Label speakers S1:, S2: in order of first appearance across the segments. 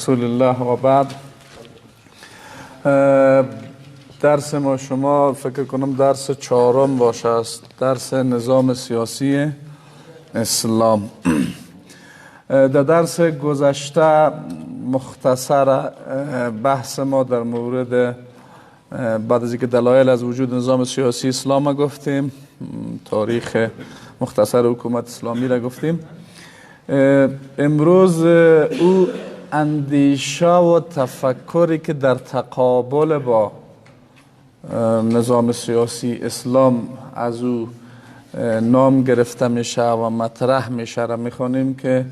S1: رسول الله و بعد. درس ما شما فکر کنم درس چهارم باشه است، درس نظام سیاسی اسلام. در درس گذشته مختصر بحث ما در مورد بعد از اینکه دلایل از وجود نظام سیاسی اسلام گفتیم، تاریخ مختصر حکومت اسلامی را گفتیم. امروز او اندیشه و تفکری که در تقابل با نظام سیاسی اسلام از او نام گرفته میشه و مطرح میشه را میخوانیم که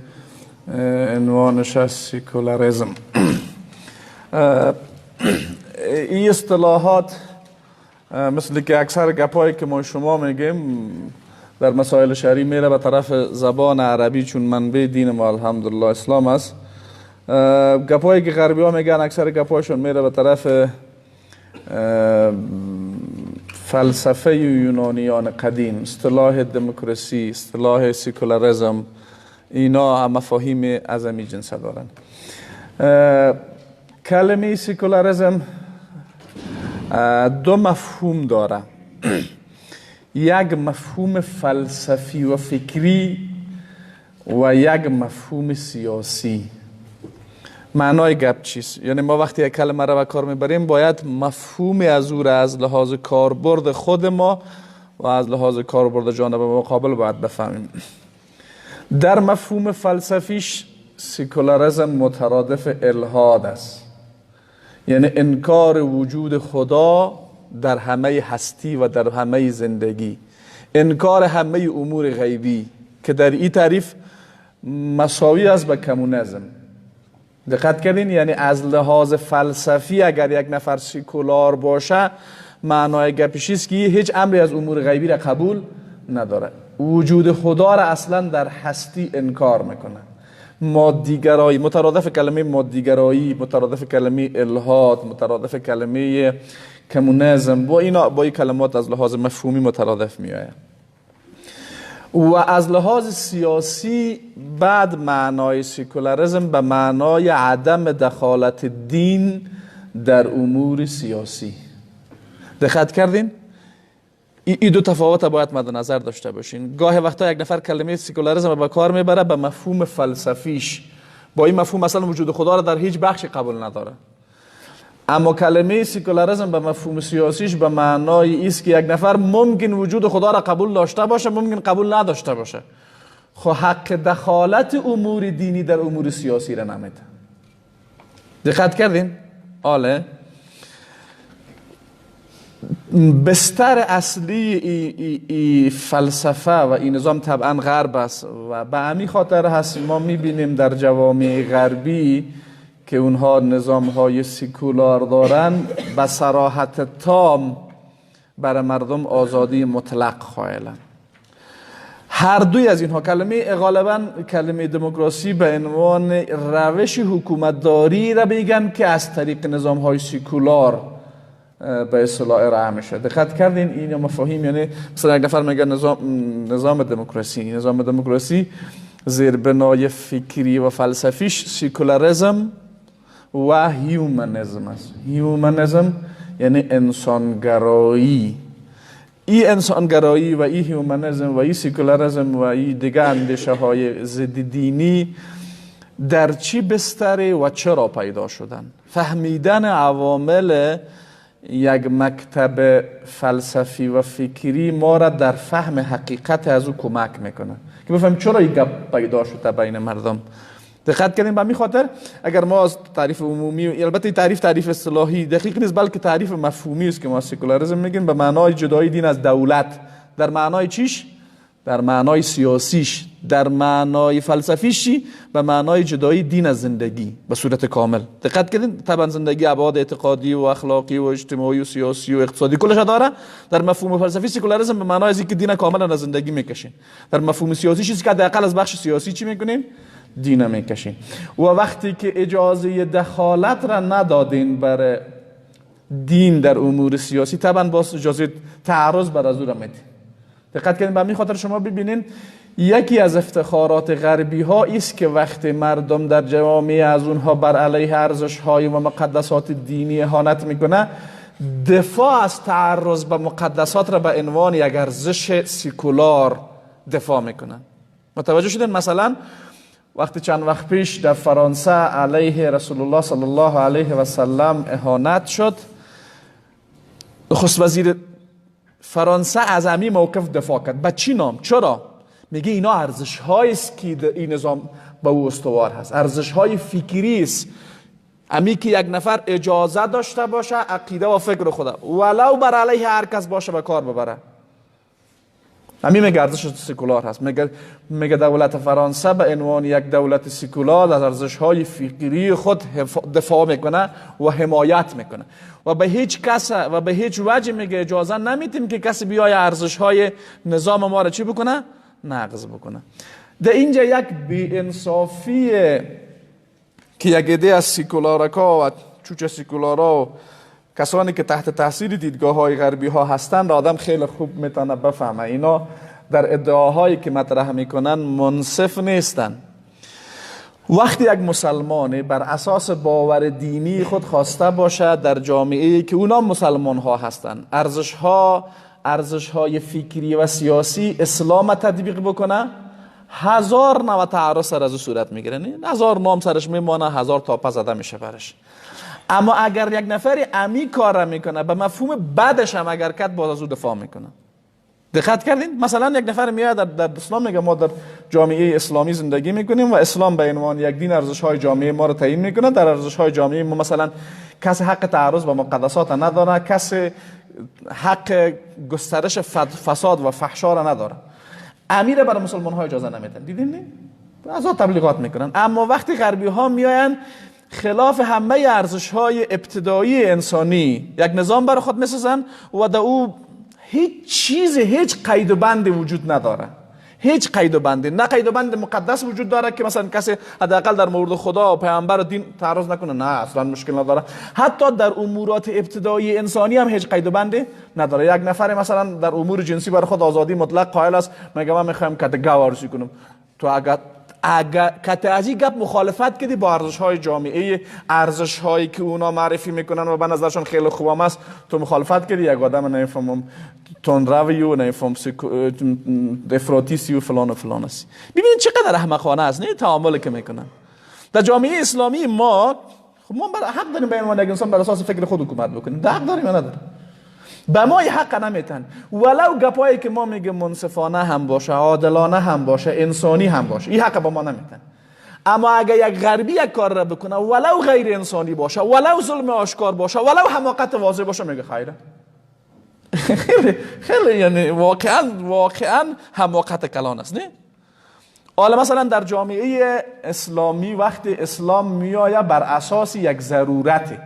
S1: عنوانش است سیکولاریسم. این اصطلاحات مثل که اکثر گپایی که ما شما میگیم در مسائل شرعی میره به طرف زبان عربی، چون منبع دین ما الحمدلله اسلام است. گپایی که غربی ها میگن اکثر گپایشون میره به طرف فلسفه یونانیان قدیم، اصطلاح دموکراسی، اصطلاح سیکولاریسم، اینا هم مفاهیم از همین جنس دارن. کلمه سیکولاریسم دو مفهوم داره، یک مفهوم فلسفی و فکری و یک مفهوم سیاسی. معنای گپ چیست؟ یعنی ما وقتی یک کلمه را به کار میبریم باید مفهوم از او را از لحاظ کاربرد خود ما و از لحاظ کاربرد جانب مقابل باید بفهمیم. در مفهوم فلسفیش سیکولاریسم مترادف الحاد است، یعنی انکار وجود خدا در همه هستی و در همه زندگی، انکار همه امور غیبی که در این تعریف مساوی است به کمونیسم. دقت کردین؟ یعنی از لحاظ فلسفی اگر یک نفر سیکولار باشه معنای گپش است که هیچ امری از امور غیبی را قبول نداره، وجود خدا را اصلا در هستی انکار میکنه. مادیگرایی مترادف کلمه مادیگرایی، مترادف کلمه الحاد، مترادف کلمه کمونیسم، با اینا با این کلمات از لحاظ مفهومی مترادف میآید. و از لحاظ سیاسی بعد معنای سیکولاریسم به معنای عدم دخالت دین در امور سیاسی. دقت کردین؟ این دو تفاوت باید مد نظر داشته باشین. گاهی وقتا یک نفر کلمه سیکولاریسم به کار میبره به مفهوم فلسفیش، با این مفهوم اصلا وجود خدا را در هیچ بخشی قبول نداره. اما کلمه سیکولاریسم به مفهوم سیاسیش به معنای است که یک نفر ممکن وجود خدا را قبول داشته باشه، ممکن قبول نداشته باشه، خب حق دخالت امور دینی در امور سیاسی را نمیده. دقت کردین؟ آله بستر اصلی ای فلسفه و این نظام طبعا غرب است و به همین خاطر هست ما میبینیم در جوامع غربی که اونها نظام های سیکولار دارن به صراحت تام برای مردم آزادی مطلق قائلن. هر دوی از اینها کلمه غالبا کلمه دموکراسی به عنوان روش حکومتداری را بگن که از طریق نظام های سیکولار به اصطلاح ارائه میشه. دقت کردین؟ این مفاهیم، یعنی مثلا یک نفر میگه نظام دموکراسی، نظام دموکراسی زیربنای فکری و فلسفیش سیکولاریسم و هیومنیسم است. هیومنیسم یعنی انسانگرایی. این انسانگرایی و این هیومنیسم و این سیکولاریسم و این دیگه اندیشه های ضد دینی در چی بستره و چرا پیدا شدن؟ فهمیدن عوامل یک مکتب فلسفی و فکری ما را در فهم حقیقت از او کمک میکنه که بفهمیم چرا این گپ پیدا شده بین مردم. دقت کردیم؟ به همین خاطر اگر ما از تعریف عمومی، البته تعریف اصطلاحی دقیق نیست بلکه تعریف مفهومی است که ما سکولاریسم میگیم به معنای جدایی دین از دولت، در معنای چیش؟ در معنای سیاسیش، در معنای فلسفیش به معنای جدایی دین از زندگی به صورت کامل. دقت کردین؟ طبعا زندگی ابعاد اعتقادی و اخلاقی و اجتماعی و سیاسی و اقتصادی کلش داره. در مفهوم فلسفی سکولاریسم به معنای از اینکه دین کاملا از زندگی میکشین. در مفهوم سیاسی چیزی که حداقل از بخش سیاسی چی میکنیم؟ دین میکشین. و وقتی که اجازه دخالت را ندادین برای دین در امور سیاسی، طبعا باز اجازه تعرض بر از او را میدین. دقت کردین؟ به همین خاطر شما ببینین یکی از افتخارات غربی ها است که وقتی مردم در جوامع از اونها بر علیه ارزش های و مقدسات دینی اهانت میکنه، دفاع از تعرض به مقدسات را به عنوان یک ارزش سیکولار دفاع میکنن. متوجه شدین؟ مثلا وقتی چند وقت پیش در فرانسه علیه رسول الله صلی الله علیه و سلم اهانت شد، نخست وزیر فرانسه از امی موقف دفاع کرد. به چی نام؟ چرا؟ میگه اینا ارزش های است که این نظام به او استوار هست، ارزش های فکری است. امی که یک نفر اجازه داشته باشه عقیده و فکر خدا ولو بر علیه هر کس باشه به کار ببره، امی میگه ارزش سکولار هست. میگه دولت فرانسه به عنوان یک دولت سکولار از ارزش های فکری خود دفاع میکنه و حمایت میکنه و به هیچ کس و به هیچ وجه میگه اجازه نمیتیم که کسی بیای ارزش های نظام ما را چی بکنه؟ نقض بکنه. در اینجا یک بی‌انصافی که یک عده از سیکولارکا و چوچ سیکولارا و کسانی که تحت تاثیر دیدگاه های غربی ها هستند آدم خیلی خوب میتونه بفهمه. اینا در ادعاهایی که مطرح میکنن منصف نیستن. وقتی یک مسلمان بر اساس باور دینی خود خواسته باشد در جامعه که اونا مسلمان ها هستند ارزش های فکری و سیاسی اسلام تطبیق بکنه، هزار نوع تعرض سر از او صورت میگیره، هزار نام سرش میمانه، هزار تاپه زده میشه برش. اما اگر یک نفر امی کار میکنه به مفهوم بدش هم اگر کد باز از او دفاع میکنه. دقت کردین؟ مثلا یک نفر میاد در اسلام میگه ما در جامعه اسلامی زندگی میکنیم و اسلام به عنوان یک دین ارزش های جامعه ما رو تعیین میکنه. در ارزش های جامعه ما مثلا کسی حق تعرض به مقدسات نداره، کسی حق گسترش فساد و فحشا را نداره. امیر برای مسلمان ها اجازه نمیدن. دیدین نه؟ از تبلیغات میکنن. اما وقتی غربی ها میاین خلاف همه ارزش های ابتدایی انسانی یک نظام برای خود میسازن و در او هیچ چیز، هیچ قید و بندی وجود نداره. هیچ قید و بندی، نه قید و بند مقدس وجود داره که مثلا کسی حداقل در مورد خدا و پیامبر و دین تعرض نکنه، نه اصلا مشکل نداره. حتی در امورات ابتدایی انسانی هم هیچ قید و بندی نداره. یک نفر مثلا در امور جنسی برای خود آزادی مطلق قائل است، میگه من میخوایم کت گاو عروسی کنم. تو اگر کت از این گپ مخالفت کردی با ارزش های جامعه، ارزش هایی که اونا معرفی میکنن و به نظرشون خیلی خوب است، تو مخالفت کردی، یک آدم نمیفهمم تندروی و نمیفهم افراطی و فلان و فلان است. ببینید چقدر احمقانه است نه تعاملی که میکنن در جامعه اسلامی. ما خب ما حق داریم به عنوان یک انسان بر اساس فکر خود حکومت بکنیم، حق داریم یا نداریم؟ به ما حق نمیتن، ولو گپایی که ما میگه منصفانه هم باشه، عادلانه هم باشه، انسانی هم باشه، این حق به ما نمیتن. اما اگه یک غربی یک کار را بکنه ولو غیر انسانی باشه، ولو ظلم آشکار باشه، ولو حماقت واضح باشه، میگه خیره. خیلی خیلی یعنی واقعا حماقت کلان است نه؟ حالا مثلا در جامعه اسلامی وقتی اسلام میآید بر اساس یک ضرورتی،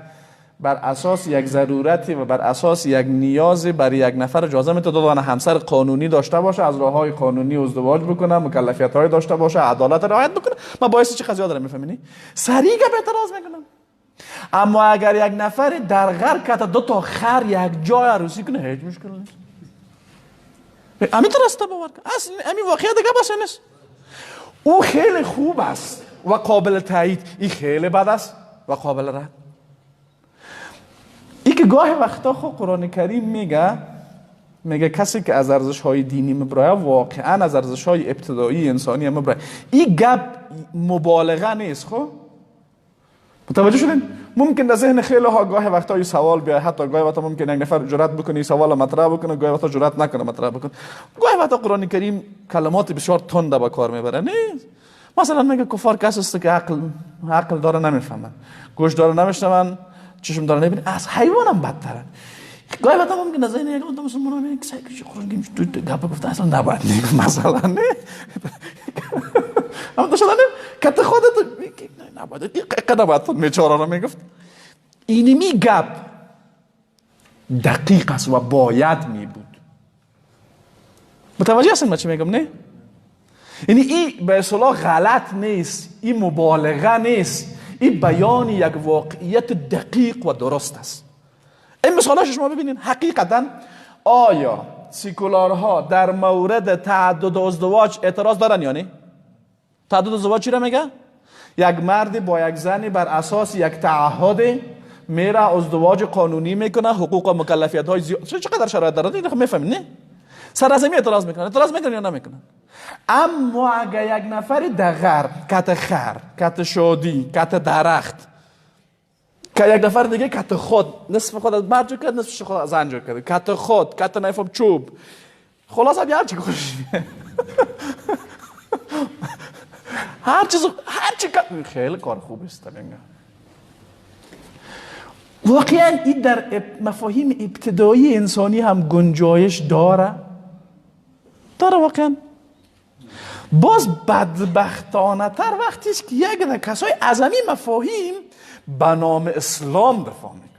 S1: بر اساس یک ضرورتی و بر اساس یک نیاز برای یک نفر اجازه میده دو دانه همسر قانونی داشته باشه، از راه‌های قانونی ازدواج بکنه، مکلفیت‌های داشته باشه، عدالت رعایت بکنه. ما باعث چه قضیه دارم میفهمینی؟ سریع گپ اعتراض میکنم. اما اگر یک نفر در غرب که دو تا خر یک جای عروسی کنه هیچ مشکل نیست. همین درسته، باور کن اصلا همین واقعیت دیگه باشه نیست. او خیلی خوب است و قابل تایید، این خیلی بد است و قابل رد. ای که گاهی وقتا خب قرآن کریم میگه کسی که از ارزش های دینی مبرایه واقعا از ارزش های ابتدایی انسانی هم مبرایه. این گپ مبالغه نیست. خب متوجه شدین؟ ممکن در ذهن خیلی ها گاهی وقتا این سوال بیاد، حتی گاهی وقتا ممکن یک نفر جرأت بکنه این سوال مطرح بکنه، گاهی وقتا جرأت نکنه مطرح بکنه. گاهی وقتا قرآن کریم کلمات بسیار تند به کار میبره. نه مثلا میگه کفار کسی است که عقل داره نمیفهمن، گوش داره نمیشنون، چشم داره نمیبینه، از حیوانم بدترن. گاهی وقتا ممکن از این یک آدم مسلمان میگه که قرآن کریم تو گپ گفته اصلا نباید میگفت مثلا، نه اما تو شدن که خودت نباید قدر باید میچاره رو میگفت. اینمی گپ دقیق است و باید میبود. متوجه هستین من چی میگم؟ نه یعنی این به اصطلاح غلط نیست، این مبالغه نیست، این بیان یک واقعیت دقیق و درست است. این مثالاش شما ببینین حقیقتا آیا سیکولارها در مورد تعدد ازدواج اعتراض دارن یا نه؟ تعدد ازدواج چی را میگه؟ یک مرد با یک زنی بر اساس یک تعهد میره ازدواج قانونی میکنه، حقوق و مکلفیت های زیاد، چقدر شرایط داره دیگه میفهمین نه؟ سر از اعتراض میکنن، اعتراض میکنن یا نمیکنن؟ اما اگه یک نفری در غرب کت خر، کت شادی، کت درخت، که یک نفر دیگه کت خود، نصف خود از مرد جور کرد، نصف خود از زن جور کرد، کت خود، کت نفهم چوب، خلاص هم هر چی خوش هر چیز، هر چی خیلی کار خوب است. واقعا این در مفاهیم ابتدایی انسانی هم گنجایش داره، داره واقعا. باز بدبختانه تر وقتی است که یک در کسای از همین مفاهیم به نام اسلام دفاع میکنه.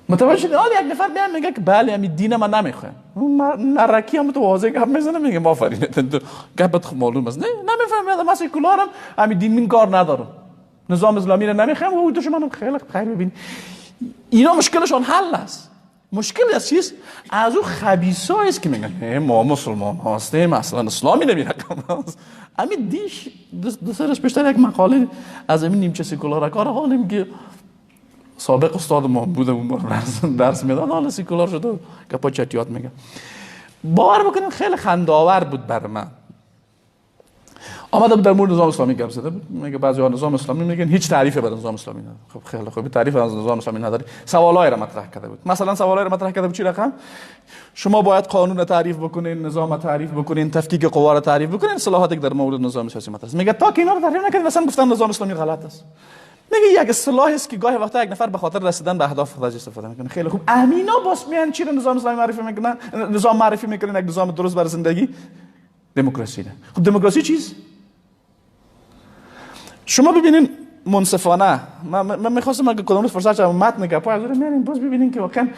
S1: متوجه شدید؟ یک نفر میاد میگه که بله همین دین من نمیخوایم، نرکی هم تو واضح گپ میزنه، میگه آفرین تو گپت خب معلوم است، نه نمیفهمم من سکولارم، همین دین من کار ندارم، نظام اسلامی رو نمیخوایم و او دشمنم. خیلی خیر ببین اینا مشکلشان حل است. مشکل از چیست؟ از او خبیثایی است که میگن ما مسلمان هستیم، اصلا اسلامی نمیرقم. همین دیش دو سرش بیشتر یک مقاله از همین نیمچه سکولار کار حالیم که سابق استاد ما بوده، اون درس میداد، حالا سکولار شده گپا چتیات میگه. باور بکنیم خیلی خندآور بود بر من. آمده بود در مورد نظام اسلامی گپ زده بود، میگه بعضی نظام اسلامی میگن هیچ تعریفی برای نظام اسلامی نداره. خب خیلی خوب، تعریف از نظام اسلامی نداره. سوالای را مطرح کرده بود، مثلا سوالای را مطرح کرده بود چی رقم؟ شما باید قانون را تعریف بکنین، نظام را تعریف بکنین، تفکیک قوا را تعریف بکنین، اصطلاحاتی که در مورد نظام سیاسی مطرح است. میگه تا که اینا رو تعریف نکردین مثلا گفتن نظام اسلامی غلط است. میگه یک اصطلاح است که گاهی وقتا یک نفر به خاطر رسیدن به اهداف خودش استفاده میکنه. خیلی خوب، امینا باز میان چی نظام اسلامی معرفی میکنن؟ نظام معرفی میکنن یک نظام درست برای زندگی، دموکراسی. نه خب دموکراسی چیست؟ شما ببینین منصفانه، من میخواستم اگه کدام روز فرصت شد متن گپای از رو میاریم باز ببینین که واقعا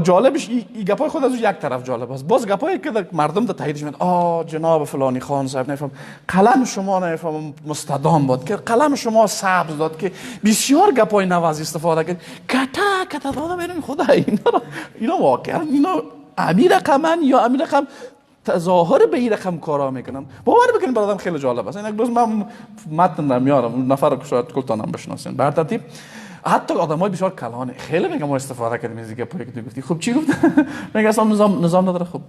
S1: جالبش این گپای خود از یک طرف جالب است، باز گپایی که مردم در تاییدش میاد، آ جناب فلانی خان صاحب نفهم قلم شما نفهم مستدام بود که قلم شما سبز داد که بسیار گپای نوازی استفاده کرد، کتا کتا داده ببینین خدا اینا واقعا اینا امیر رقمن یا امیر رقم تظاهر به این رقم کارا میکنم. باور بکنید برادرم خیلی جالب است. این روز من متن رو میارم، اون نفر رو شاید کلتانم بشناسین. بر ترتیب حتی آدمای بسیار کلانه خیلی میگم ما استفاده کردیم از گپایی که تو گفتی. خب چی گفت؟ میگه اصلا نظام نداره. خب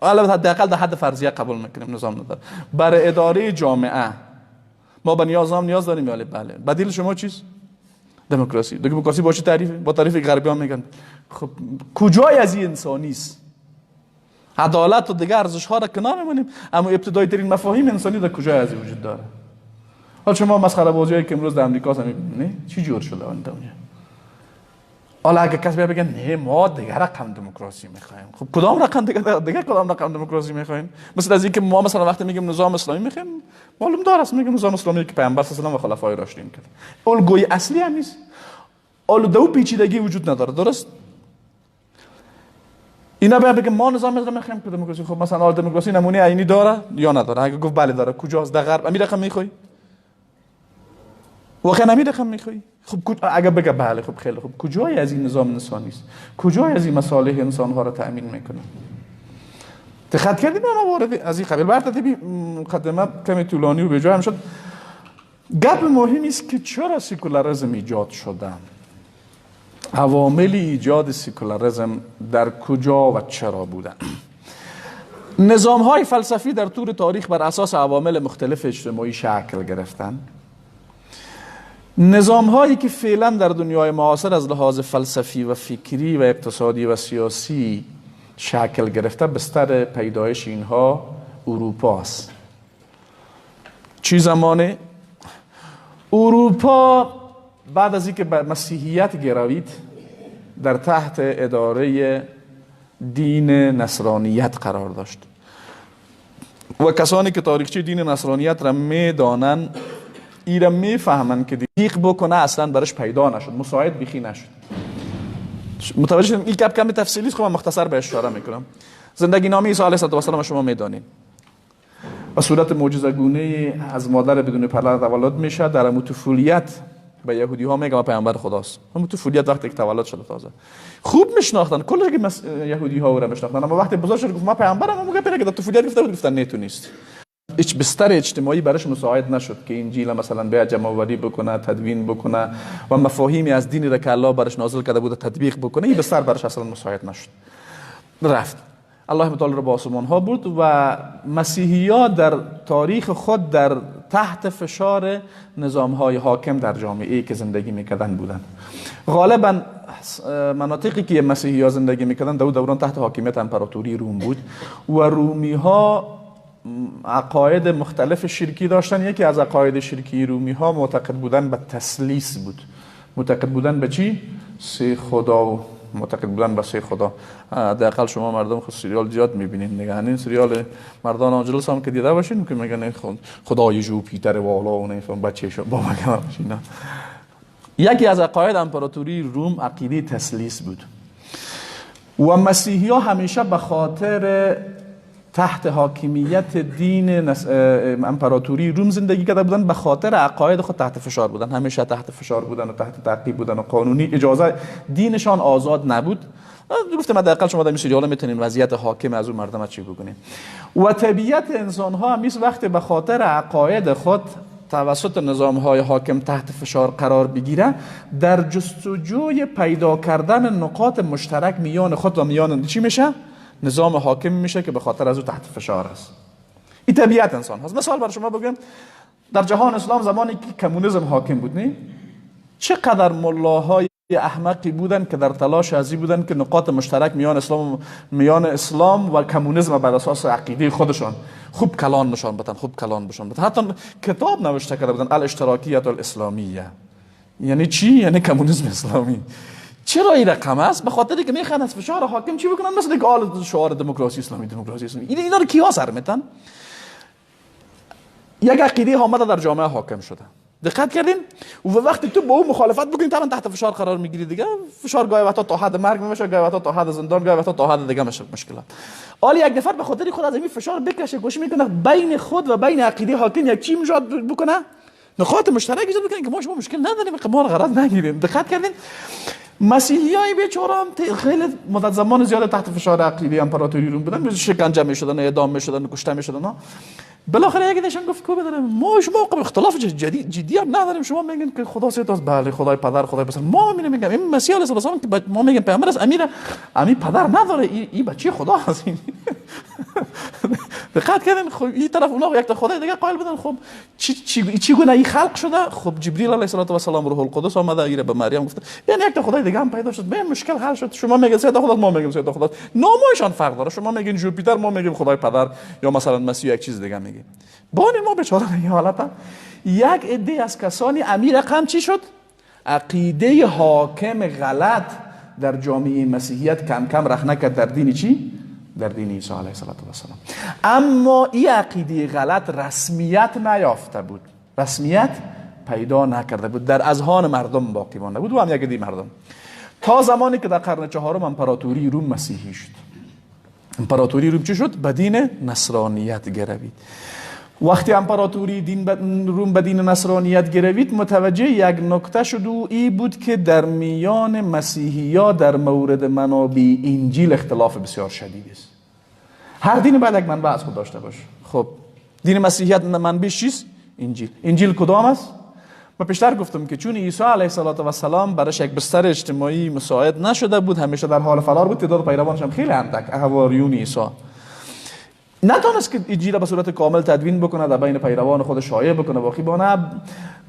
S1: البته حداقل در حد فرضیه قبول میکنیم نظام نداره. برای اداره جامعه ما به نظام نیاز داریم. بله بله. بدیل شما چیست؟ دموکراسی. دموکراسی با چه تعریفی؟ با تعریف غربی ها میگن. خب کجای از این انسانی است؟ عدالت و دیگر ارزش ها را کنار میمونیم، اما ابتدایی ترین مفاهیم انسانی در کجای از وجود داره؟ حالا شما مسخره بازیایی که امروز در امریکا هم میبینید چی جور شده اون دنیا. حالا اگه کسی بیا بگه نه ما دیگر رقم دموکراسی میخوایم، خب کدام رقم دیگه کدام رقم دموکراسی میخوایم؟ مثل از اینکه ما مثلا وقتی میگیم نظام اسلامی میخوایم، معلوم دار است میگیم نظام اسلامی که پیامبر صلی الله علیه و خلفای راشدین کرد. الگوی اصلی هم نیست. الگو پیچیدگی وجود نداره، درست؟ اینا باید بگه ما نظام اسلامی میخوایم که دموکراسی. خب مثلا دموکراسی نمونه عینی داره یا نداره؟ اگه گفت بله داره، کجاست؟ در غرب. امیر رقم میخوای؟ واقعا امیر رقم میخوای؟ خب اگه بگه بله، خب خیلی خب کجای از این نظام انسانی است؟ کجای از این مصالح انسان ها را تامین میکنه؟ دقت کردید ما وارد از این قبیل برترتیبی مقدمه کمی طولانی و به جای هم شد. گپ مهمی است که چرا سکولاریسم ایجاد شده؟ عوامل ایجاد سکولاریسم در کجا و چرا بودن؟ نظام های فلسفی در طول تاریخ بر اساس عوامل مختلف اجتماعی شکل گرفتن. نظام هایی که فعلا در دنیای معاصر از لحاظ فلسفی و فکری و اقتصادی و سیاسی شکل گرفته، بستر پیدایش اینها اروپا است. چی زمانه؟ اروپا بعد از اینکه به مسیحیت گروید در تحت اداره دین نصرانیت قرار داشت و کسانی که تاریخچه دین نصرانیت را میدانن ای را میفهمن که دیق بکنه اصلا برش پیدا نشد، مساعد بیخی نشد. متوجه شدید؟ این کم تفصیلی است، خب من مختصر به اشاره میکنم. زندگی نامه عیسی علیه السلام شما میدانید و صورت معجزه گونه از مادر بدون پدر تولد میشه. در طفولیت به یهودی ها میگه پیامبر خداست. هم طفولیت وقتی که تولد شده تازه خوب میشناختن، کلش که یهودی ها او را میشناختن، اما وقتی بزرگ شد گفت ما پیامبرم، اما گفت که در طفولیت گفته بود، گفتن نه تو نیست. هیچ بستر اجتماعی برش مساعد نشد که انجیل مثلا بیا جمع آوری بکنه، تدوین بکنه و مفاهیمی از دینی را که الله برش نازل کرده بود تطبیق بکنه. این بستر برش اصلا مساعد نشد. رفت الله متعال رو با آسمان ها برد و مسیحی ها در تاریخ خود در تحت فشار نظام های حاکم در جامعه که زندگی میکردن بودن. غالبا مناطقی که مسیحی ها زندگی میکردن در دوران تحت حاکمیت امپراتوری روم بود و رومی ها عقاید مختلف شرکی داشتن. یکی از عقاید شرکی رومی ها معتقد بودن به تثلیث بود. معتقد بودن به چی؟ سه خدا و معتقد بودن به سه خدا. حداقل شما مردم خود سریال زیاد میبینین دیگه، این سریال مردان آنجلس هم که دیده باشین که میگن خدای ژوپیتر والا و نمیفهم بچه شو بابا اینا. یکی از عقاید امپراتوری روم عقیده تثلیث بود و مسیحی ها همیشه به خاطر تحت حاکمیت دین امپراتوری روم زندگی کرده بودن، به خاطر عقاید خود تحت فشار بودن، همیشه تحت فشار بودن و تحت تعقیب بودن و قانونی اجازه دینشان آزاد نبود. گفتم حداقل شما در این سریال میتونین وضعیت حاکم از اون مردم چی بکنین. و طبیعت انسان ها همیشه وقتی به خاطر عقاید خود توسط نظام های حاکم تحت فشار قرار بگیره، در جستجوی پیدا کردن نقاط مشترک میان خود و میان چی میشه؟ نظام حاکم میشه که به خاطر از او تحت فشار است. این طبیعت انسان هست. مثال برای شما بگم، در جهان اسلام زمانی که کمونیسم حاکم بود، نه چقدر ملاهای احمقی بودن که در تلاش ازی بودن که نقاط مشترک میان اسلام و کمونیسم بر اساس عقیده خودشان خوب کلان نشان بدن، خوب کلان بشان بدن. حتی کتاب نوشته کرده بودن الاشتراکیت الاسلامیه. یعنی چی؟ یعنی کمونیسم اسلامی. چرا این رقم است؟ به خاطر که میخوان از فشار حاکم چی بکنن؟ مثل که آل شعار دموکراسی اسلامی، دموکراسی اسلامی. اینا رو کیا سر میتن؟ یک عقیده آمده در جامعه حاکم شده. دقت کردین؟ و وقتی تو با او مخالفت بکنی طبعا تحت فشار قرار میگیری دیگه. فشار گاهی وقتا تا حد مرگ میشه، گاهی وقتا تا حد زندان، گاهی وقتا تا حد دیگه میشه مشکلات. حالا یک نفر به خاطر خود از این فشار بکشه، گوش میکنه بین خود و بین عقیده حاکم یک چی ایجاد بکنه؟ نقاط مشترک ایجاد بکنه که ما شما مشکل نداریم، ما غرض نگیریم. دقت کردین؟ مسیحیای بیچاره هم خیلی مدت زمان زیاد تحت فشار عقیده امپراتوری روم بودن، شکنجه میشدن، اعدام میشدن، کشته میشدن. بالاخره یکی نشون گفت کو بدارم ما شما اختلاف جدی هم نداریم، شما میگین که خدا سه تاست، بله خدای پدر خدای پسر، ما میگیم این مسیح علیه السلام که ما میگیم پیامبر است، امیر پدر نداره، این بچه خدا هست. دقت کردین؟ خب این طرف اونا یک تا خدای دیگه قائل بودن. خب چی گونه این خلق شده؟ خب جبرئیل علیه السلام روح القدس آمده ایره به مریم گفته یعنی یک تا خدای دیگه هم پیدا شد، به مشکل حل شد. شما میگین سه تا خدا، ما میگیم سه تا خدا، نامشان فرق داره. شما میگین جوپیتر، ما میگیم خدای پدر یا مثلا مسیح یک چیز دیگه میگیم. با این ما بیچاره این حالت یک عده از کسانی امیر رقم چی شد؟ عقیده حاکم غلط در جامعه مسیحیت کم کم رخنه کرد در دین چی؟ در دین عیسی علیه السلام. اما این عقیده غلط رسمیت نیافته بود، رسمیت پیدا نکرده بود، در اذهان مردم باقی مانده بود و هم یک عده مردم تا زمانی که در قرن چهارم امپراتوری روم مسیحی شد. امپراتوری روم چی شد؟ به دین نصرانیت گروید. وقتی امپراتوری دین روم به دین نصرانیت گروید، متوجه یک نکته شد و ای بود که در میان مسیحی ها در مورد منابع انجیل اختلاف بسیار شدید است. هر دین باید یک منبع از خود داشته باشه. خب دین مسیحیت منبعش چیست؟ انجیل. انجیل کدام است؟ من پیشتر گفتم که چون عیسی علیه السلام برش یک بستر اجتماعی مساعد نشده بود، همیشه در حال فرار بود، تعداد پیروانش هم خیلی اندک، حواریون عیسی، نتونست که انجیل به صورت کامل تدوین بکنه، در بین پیروان خود شایع بکنه. واقعی بانه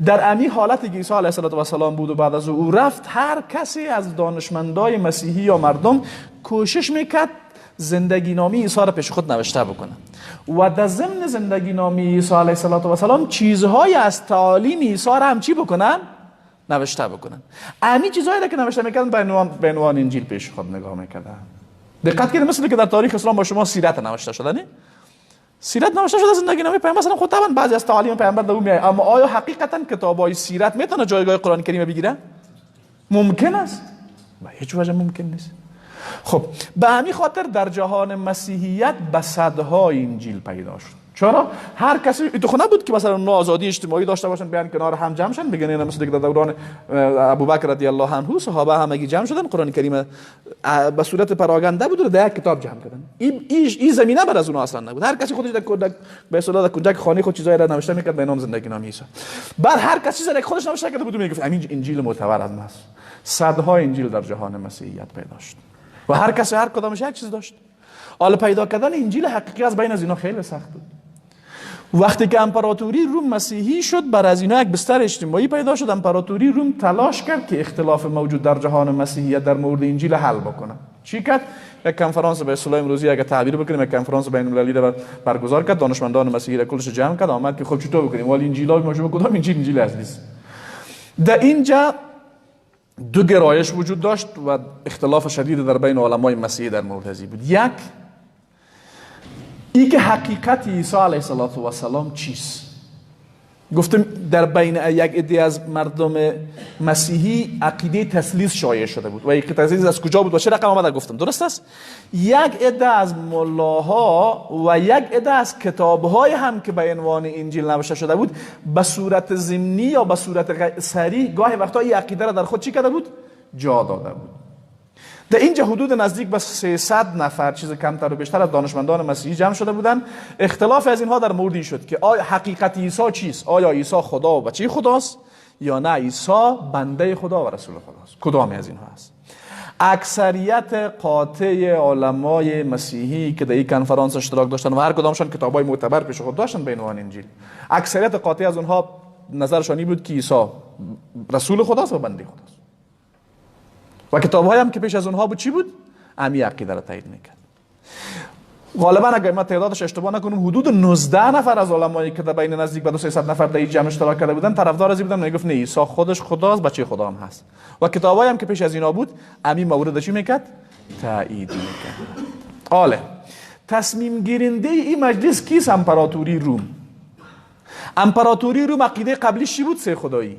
S1: در امی حالتی که عیسی علیه السلام بود و بعد از او رفت، هر کسی از دانشمندای مسیحی یا مردم کوشش میکرد زندگی نامی عیسی را پیش خود نوشته بکنه و در ضمن زندگی نامی عیسی علیه السلام چیزهای از تعالیم عیسی را هم چی بکنن؟ نوشته بکنن. امی چیزهایی را که نوشته میکردن به عنوان انجیل پیش خود نگاه میکردن. دقت کنید، مثل که در تاریخ اسلام با شما سیرت نوشته شده، نه؟ سیرت نوشته شده، زندگی نامه پیامبر مثلا خود طبعا بعضی از تعالیم پیامبر در اون میاد، اما آیا حقیقتا کتابای سیرت میتونه جایگاه قرآن کریم بگیره؟ ممکن است؟ به هیچ وجه ممکن نیست. خب به همین خاطر در جهان مسیحیت به صدها انجیل پیدا شد. چرا؟ هر کسی تو خونه بود که مثلا اونا آزادی اجتماعی داشته باشن، بیان کنار هم جمع شن، بگن اینا مثل در دوران ابوبکر رضی الله عنه صحابه همگی جمع شدن، قرآن کریم به صورت پراگنده بود و در یک کتاب جمع کردن. این زمینه بر از اونها اصلا نبود. هر کسی خودش در به اصطلاح در کنجک خانه خود چیزایی را نوشته میکرد به نام زندگی نامه عیسی. بعد هر کسی چیزی خودش نوشته کرده بود میگفت همین انجیل معتبر از ماست. صدها انجیل در جهان مسیحیت پیدا شد و هر کسی هر کدامش یک چیز داشت. حالا پیدا کردن انجیل حقیقی از بین از اینا خیلی سخت بود. وقتی که امپراتوری روم مسیحی شد، بر از اینا یک بستر اجتماعی پیدا شد. امپراتوری روم تلاش کرد که اختلاف موجود در جهان مسیحیت در مورد انجیل حل بکنه. چی کرد؟ یک کنفرانس به اصطلاح امروزی اگه تعبیر بکنیم، یک کنفرانس بین المللی را برگزار کرد، دانشمندان مسیحی را کلش جمع کرد، آمد که خب چطور بکنیم، ولی انجیل ما شما کدام انجیل انجیل اصلی است؟ در اینجا دو گرایش وجود داشت و اختلاف شدید در بین علمای مسیحی در مورد ازی بود. یک، ای که حقیقت عیسی علیه السلام چیست؟ گفتم در بین یک عده از مردم مسیحی عقیده تثلیث شایع شده بود و عقیده تثلیث از کجا بود و چه رقم آمده گفتم، درست است؟ یک عده از ملاها و یک عده از کتاب‌های هم که به عنوان انجیل نوشته شده بود به صورت ضمنی یا به صورت صریح گاهی وقتا این عقیده را در خود چی کرده بود؟ جا داده بود. در اینجا حدود نزدیک به 300 نفر، چیز کمتر و بیشتر، از دانشمندان مسیحی جمع شده بودند. اختلاف از اینها در موردی شد که آیا حقیقت عیسی چیست؟ آیا عیسی خدا و بچه خداست یا نه عیسی بنده خدا و رسول خداست؟ کدام از اینها است؟ اکثریت قاطع علمای مسیحی که در این کنفرانس اشتراک داشتن و هر کدامشان کتابای معتبر پیش خود داشتن به عنوان انجیل، اکثریت قاطع از اونها نظرشان این بود که عیسی رسول خداست و بنده خداست. و کتاب‌های هم که پیش از اونها بود چی بود؟ امی عقیده را تایید میکرد. غالبا اگر ما تعدادش اشتباه نکنم حدود 19 نفر از علمایی که در بین نزدیک به 200 نفر در این جمع اشتراک کرده بودن طرفدار از این بودن، میگفت نه عیسی خودش خداست، بچه خدا هم هست. و کتاب‌های هم که پیش از اینا بود امی مورد چی میکرد؟ تایید میکرد. آله تصمیم گیرنده این مجلس کیست؟ امپراتوری روم. امپراتوری روم عقیده قبلیش چی بود؟ سه خدایی.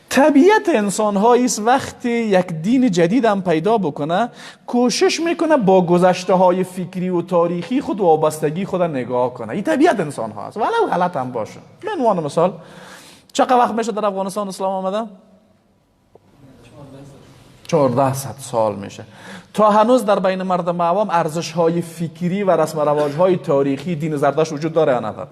S1: طبیعت انسان هاییست وقتی یک دین جدید هم پیدا بکنه کوشش میکنه با گذشته های فکری و تاریخی خود و وابستگی خود نگاه کنه. این طبیعت انسان ها است، ولو غلط هم باشه. به عنوان مثال چقدر وقت میشه در افغانستان اسلام آمده؟ 1400 سال میشه. تا هنوز در بین مردم عوام ارزش های فکری و رسم و رواج های تاریخی دین زردشت وجود داره یا نداره؟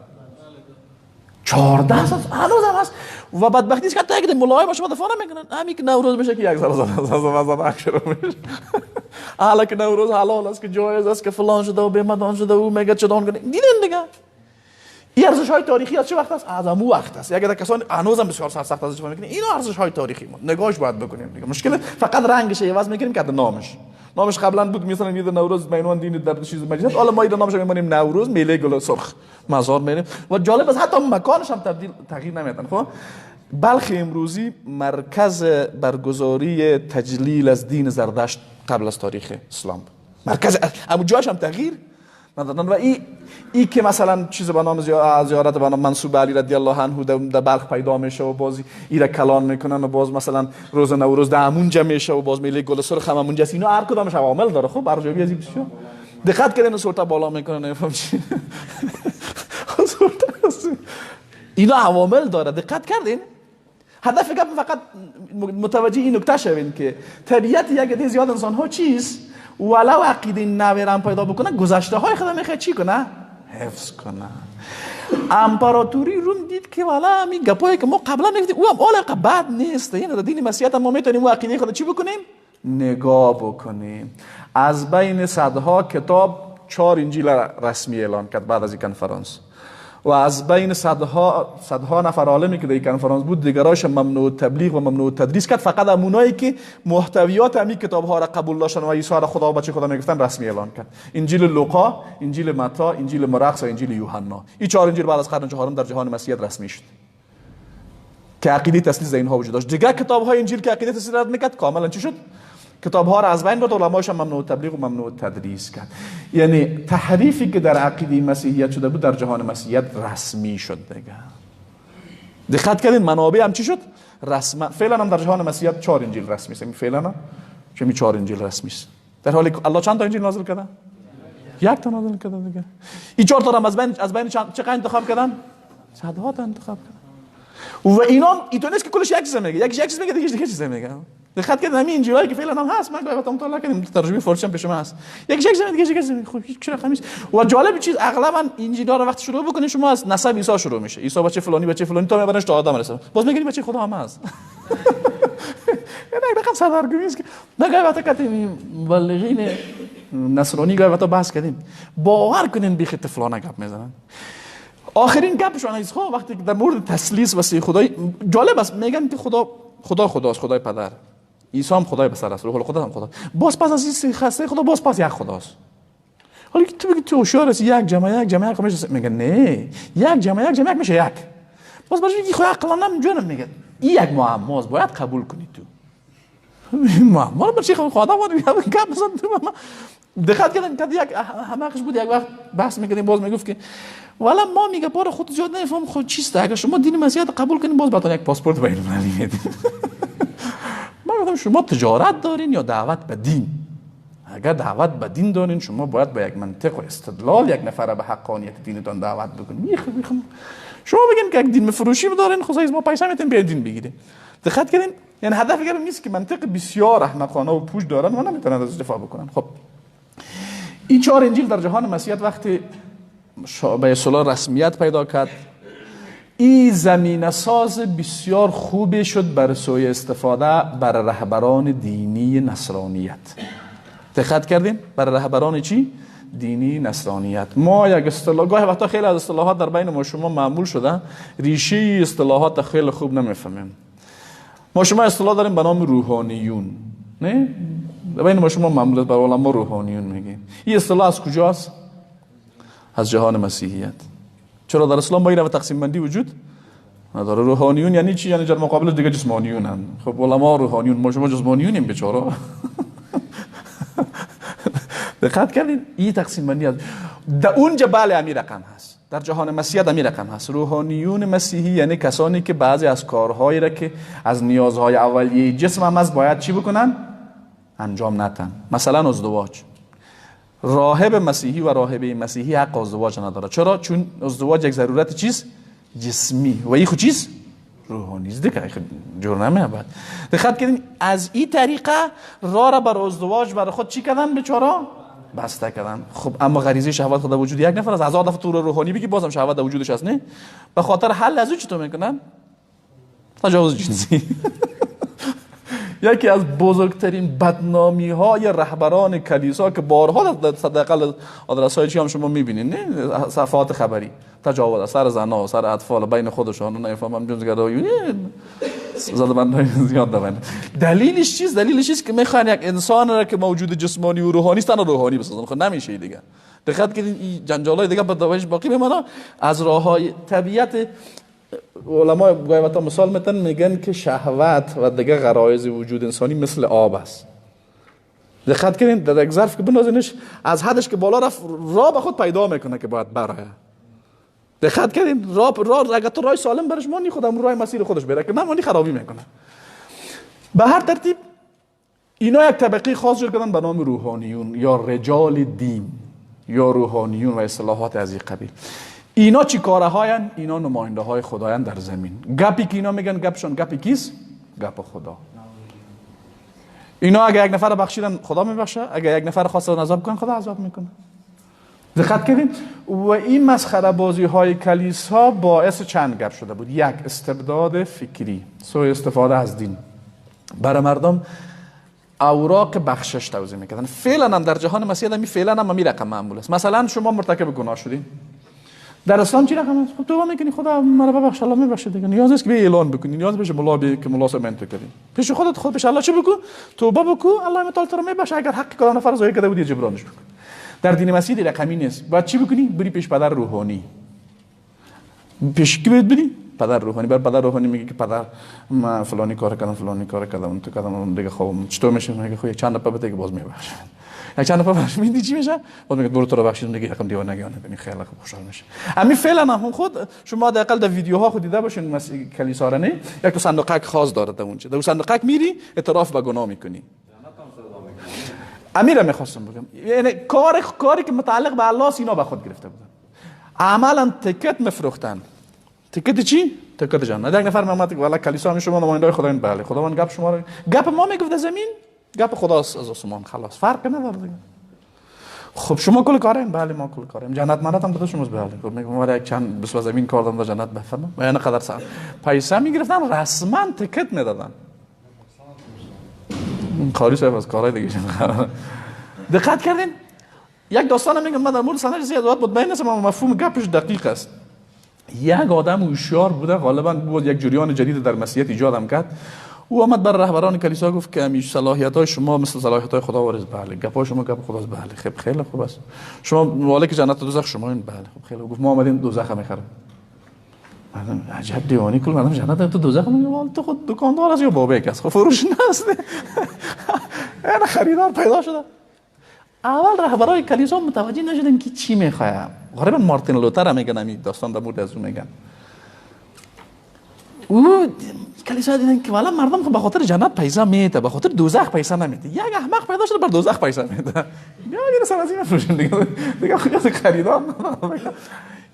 S1: 14 سال هنوز هم هست. و بدبختی است که حتی یک ملاهای ما شما دفاع نمیکنن. همین که نوروز میشه که یک ذره زده شروع میشه، حالا که نوروز حلال است که جایز است که فلان شده و بیمدان شده و میگه چدان کنه. دیدن دیگه این ارزش های تاریخی از چه وقت است؟ از امو وقت است. یک کسان هنوز هم بسیار سرسخت ازش دفاع میکنن. اینا ارزش های تاریخی ما نگاهش باید بکنیم دیگه. مشکل فقط رنگش عوض میکنیم که نامش قبلا بود مثلا میده نوروز به عنوان دین در چیز مجلس، حالا ما اینو نامش میمونیم نوروز میله گل سرخ مزار میریم. و جالب است حتی مکانش هم تبدیل تغییر نمیدن. خب بلخ امروزی مرکز برگزاری تجلیل از دین زردشت قبل از تاریخ اسلام، مرکز اما جاش هم تغییر ندادن. و ای که مثلا چیز به نام زیارت به نام منصوب علی رضی الله عنه در بلخ پیدا میشه و باز ایره کلان میکنن و باز مثلا روز نوروز در همونجا میشه و باز میله گل سرخ هم همونجا است. اینا هر کدامش عوامل داره. خب ارزیابی از این بسیار دقت کردن سورتا بالا میکنن نفهم چی اینا عوامل داره. دقت کردین؟ هدف گپ فقط متوجه این نکته شوین که طبیعت یک عده زیاد انسان ها چیست، ولو عقیده نوی را پیدا بکنه گذشته های خود میخواد چی کنه؟ حفظ کنه. امپراتوری روم دید که والا این گپایی که ما قبلا میگفتیم او هم علاقه بد نیست، یعنی در دین مسیحیت ما میتونیم او عقیده خود چی بکنیم؟ نگاه بکنیم. از بین صدها کتاب 4 انجیل رسمی اعلان کرد بعد از این کنفرانس، و از بین صدها نفر عالمی که در این کنفرانس بود دیگرایش ممنوع تبلیغ و ممنوع تدریس کرد. فقط همونایی که محتویات همین کتاب ها را قبول داشتن و عیسی را خدا و بچه خدا میگفتن رسمی اعلان کرد. انجیل لوقا، انجیل متی، انجیل مرقس و انجیل یوحنا. این 4 انجیل بعد از قرن چهارم در جهان مسیحیت رسمی شد که عقیده تثلیث اینها وجود داشت. دیگر کتاب های انجیل که عقیده تثلیث رد میکرد کاملا چی شد؟ کتاب ها را از بین برد، علمایش هم ممنوع تبلیغ و ممنوع تدریس کرد. یعنی تحریفی که در عقیده مسیحیت شده بود در جهان مسیحیت رسمی شد دیگه. دقت کردین منابع هم چی شد؟ رسما. فعلا هم در جهان مسیحیت 4 انجیل رسمی است. فعلا هم چه 4 انجیل رسمی است. در حالی که الله چند تا انجیل نازل کرده؟ یک تا نازل کرده دیگه. این 4 تا از بین چقدر انتخاب کردن؟ صدها تا انتخاب کردن. و اینا ایتو نیست که کلش یک چیز میگه، یک چیز میگه، دیگه چیز میگه. دقت کردن همین انجیلایی که فعلا هم هست، من گاهی وقتا مطالعه کردم، ترجمه فارسی هم پیش من هست. یک چیز میگه، دیگه چیز میگه. خب هیچ رقمی نیست. و جالب چیز اغلبا انجیلا رو وقتی شروع بکنی شما از نسب عیسی شروع میشه. عیسی بچه فلانی بچه فلانی تا میبرنش تا آدم رسه. باز میگه بچه خدا هم هست. یعنی رقم سردرگمی است که نه گاهی وقتا کتی مبلغین نصرانی گاهی وقتا بحث کردیم، باور کنین بیخ طفلانه گپ میزنن. آخرین گپشون از خب وقتی که در مورد تثلیث و سه خدای جالب است، میگن که خدا خدا خداست، خدای پدر، عیسی هم خدای پسر است، روح القدس هم خدا. باز پس از این سه خسته خدا باز پس یک خداست. حالا تو بگی تو هوشیار هستی، یک جمع یک جمع یک میشه، میگه نه، یک جمع یک جمع یک میشه یک. باز باز میگی خدا عقلا نمیجونم، میگه این یک معماست، باید قبول کنی تو. معما رو برچی خدا باید گپ بزن تو. دقت کردن که یک همقش بود، یک وقت بحث میکردیم، باز میگفت که والا ما میگه بار خود زیاد نمیفهم خود چیست، اگر شما دین مسیحیت قبول کنین باز بهتون یک پاسپورت بین المللی میدیم. من گفتم شما تجارت دارین یا دعوت به دین؟ اگر دعوت به دین دارین شما باید با یک منطق و استدلال یک نفر به حقانیت دینتان دعوت بکنین. شما بگین که یک دین مفروشی دارین، خدا از ما پیسه میتین بیاین دین بگیرین. دقت کردین؟ یعنی هدف گرم نیست که منطق بسیار احمقانه و پوچ دارن و نمیتونن از دفاع بکنن. خب این 4 انجیل در جهان مسیحیت وقتی به اصطلاح رسمیت پیدا کرد، این زمینه ساز بسیار خوبی شد بر سوی استفاده بر رهبران دینی نصرانیت. دقت کردین؟ بر رهبران چی؟ دینی نصرانیت. ما یک اصطلاح گاهی وقتا خیلی از اصطلاحات در بین ما شما معمول شده، ریشه اصطلاحات خیلی خوب نمیفهمیم. ما شما اصطلاح داریم به نام روحانیون، نه؟ در بین ما شما معمول بر علما روحانیون میگیم. این اصطلاح از کجاست؟ از جهان مسیحیت. چرا در اسلام با این تقسیم بندی وجود نداره؟ روحانیون یعنی چی؟ یعنی در مقابل دیگه جسمانیون هم. خب علما روحانیون، ما شما جسمانیونیم بیچاره. دقت کردین؟ این تقسیم بندی از در اونجا بله امی رقم هست. در جهان مسیحیت امی رقم هست. روحانیون مسیحی یعنی کسانی که بعضی از کارهایی را که از نیازهای اولیه جسم هم هست باید چی بکنن؟ انجام ندن. مثلا ازدواج. راهب مسیحی و راهبه مسیحی حق ازدواج نداره. چرا؟ چون ازدواج یک ضرورت چیز جسمی و این خود چیز روحانی است دیگه، جور نمیاد. دقت کردین؟ از این طریقه راه را بر ازدواج بر خود چی کردن بیچاره؟ بسته کردن. خب اما غریزه شهوت خود وجود یک نفر از هزار دفعه تو روحانی بگی بازم شهوت در وجودش هست، نه؟ به خاطر حل از او چطور میکنن؟ تجاوز جنسی. یکی از بزرگترین بدنامی های رهبران کلیسا که بارها در حداقل آدرس های چی هم شما میبینید، نه؟ صفحات خبری، تجاوز سر زنا، سر اطفال، بین خودشان، نفهمم جنسگرایی، زدبندهای زیاد دارن. دلیلش چیست؟ دلیلش چیست که میخوان یک انسان را که موجود جسمانی و روحانی است روحانی بسازن. خب نمیشه دیگه. دقت کنید این جنجالای دیگه به دوایش باقی میمونه. از راههای طبیعت علما گاهی وقتا مثال میتن، میگن که شهوت و دیگه غرایز وجود انسانی مثل آب است. دقت کنین در یک ظرف که بنازینش از حدش که بالا رفت راه به خود پیدا میکنه که باید برایه. دقت کنین راه اگه تو راه سالم برش مانی خودم راه مسیر خودش بره که نمانی خرابی میکنه. به هر ترتیب اینا یک طبقه خاص جور کردن به نام روحانیون یا رجال دین یا روحانیون و اصطلاحات از این قبیل. اینا چی کاره هاین؟ اینا نماینده های خدایان در زمین. گپی که اینا میگن گپشون گپی کیست؟ گپ خدا. اینا اگه یک نفر بخشیدن خدا میبخشه، اگه یک نفر خواستن عذاب کنن خدا عذاب میکنه. دقت کردین؟ و این مسخره بازی های کلیسا باعث چند گپ شده بود. یک، استبداد فکری، سوء استفاده از دین. برای مردم اوراق بخشش توزیع میکردن. فعلا هم در جهان مسیحیت هم فعلا هم می رقم معمول است. مثلا شما مرتکب گناه شدین، در اسلام چی رقم است؟ خب توبه میکنی، خدا مرا ببخش، الله میبخشه دیگه. نیاز نیست که به اعلان بکنی، نیاز بشه ملا بی که ملا من تو کردی. پیش خودت خود پیش الله چی بگو؟ توبه بکو، الله متعال تو رو میبخشه. اگر حق کدام نفر ضایع کرده بودی جبرانش بکن. در دین مسیح رقمی نیست. باید چی بکنی؟ بری پیش پدر روحانی. پیش کی باید بری؟ پدر روحانی. بر پدر روحانی میگه که پدر من فلانی کار کردم، فلانی کار کردم، اون تو کردم، دیگه خب چطور میشه؟ میگه خب چند دفعه بده که باز میبخشه. یک چند دفعه بخش میدی چی میشه؟ باز میگه برو تو رو بخشیدم دیگه، یکم دیوانگی نکنی، خیلی خوب خوشحال میشه. همین فعلا هم خود شما حداقل در ویدیوها خود دیده باشین کلیسا را، نه؟ یک تو صندوقک خاص داره در اونجا. در صندوقک میری اعتراف به گناه میکنی. امیرم میخواستم بگم، یعنی کاری که متعلق به الله اینا به خود گرفته بودن. عملا ticket مفروختن. ticket چی؟ ticket جنت. یک نفر میومد والا کلیسا می شما نماینده خدایین، بله خداوند گپ شما رو، گپ ما میگفت زمین، گپ خداست از آسمان، خلاص فرق نداره دیگه. خب شما کل کارین، بله ما کل کاریم، جنت منت هم بده شما، بله. خب میگم ولی یک چند بس زمین کار دادم در جنت بفرما، و یعنی قدر سر پیسه میگرفتن، رسما ticket میدادن. قاری صاحب از کارهای دیگه. دقت کردین؟ یک داستان میگم من در مورد سند زیاد مطمئن نیستم، اما مفهوم گپش دقیق است. یک آدم هوشیار بوده، غالبا بود، یک جریان جدید در مسیحیت ایجاد هم کرد. او آمد بر رهبران کلیسا گفت که همیشه صلاحیت‌های شما مثل صلاحیت‌های خدا وارث، بله. گپ‌های شما گپ خداست، بله. خب خیلی خوب است. شما مالک جنت و دوزخ شما این، بله. خب خیلی گفت ما آمدیم دوزخ می‌خریم. مردم عجب دیوانی، کل مردم جنت تو دوزخ میگه، تو خود دکاندار است یا بابک است، خب فروش نیست. یعنی خریدار پیدا شده. اول رهبرای کلیسا متوجه نشدن که چی میخوام. غالبا مارتین لوتر هم میگن همین داستان در مورد از او میگن. او کلیسا دیدن که والا مردم خب به خاطر جنت پیسه میده، به خاطر دوزخ پیسه نمیده. یک احمق پیدا شده بر دوزخ پیسه میده. بیا یه سر از این فروشن دیگه، دیگه خریدار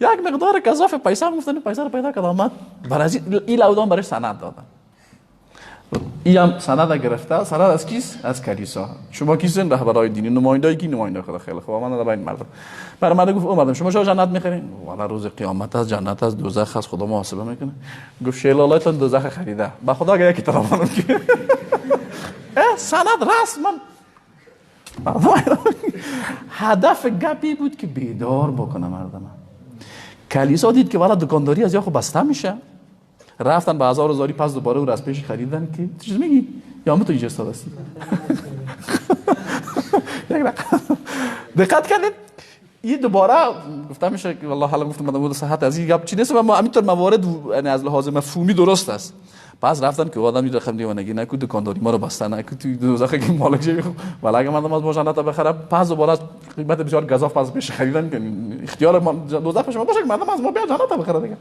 S1: یک مقدار گزاف پیسه هم گفتن، پیسه رو پیدا کرد آمد برای این لودان برای سند دادن. این هم سند گرفته، سند از کیست؟ از کلیسا. شما کیستین؟ رهبرای دینی، نمایندای کی؟ نماینده خدا. خیلی خوب، من دادم این مردم. برای مردم گفت او مردم شما چرا جنت میخرین؟ والا روز قیامت از جنت از دوزخ از خدا محاسبه میکنه. گفت شیلالاتون دوزخ خریده، با خدا اگه یکی طرفانم که سند رسما. هدف گپی بود که بیدار بکنه مردم. کلیسا دید که والا دکانداری از یا خب بسته میشه، رفتن به هزار هزاری پس دوباره او از پیش خریدن که تو چیز میگی یا هم تو اینجا استاد هستی. یک رقم دقت کردید؟ این دوباره گفته میشه که والله حالا گفتم مدام صحت از این گپ چی نیست، اما همینطور موارد یعنی از لحاظ مفهومی درست است. پس رفتن که آدم رقم دیوانگی نکو، دکانداری ما رو بسته نکو، تو دوزخ که مالک چه ولی اگه مردم از ما جنت بخره، پس دوباره از قیمت بسیار گزاف پس پیش خریدن که اختیار ما دوزخ شما باشه که مردم از ما بیا جنت بخره دیگه.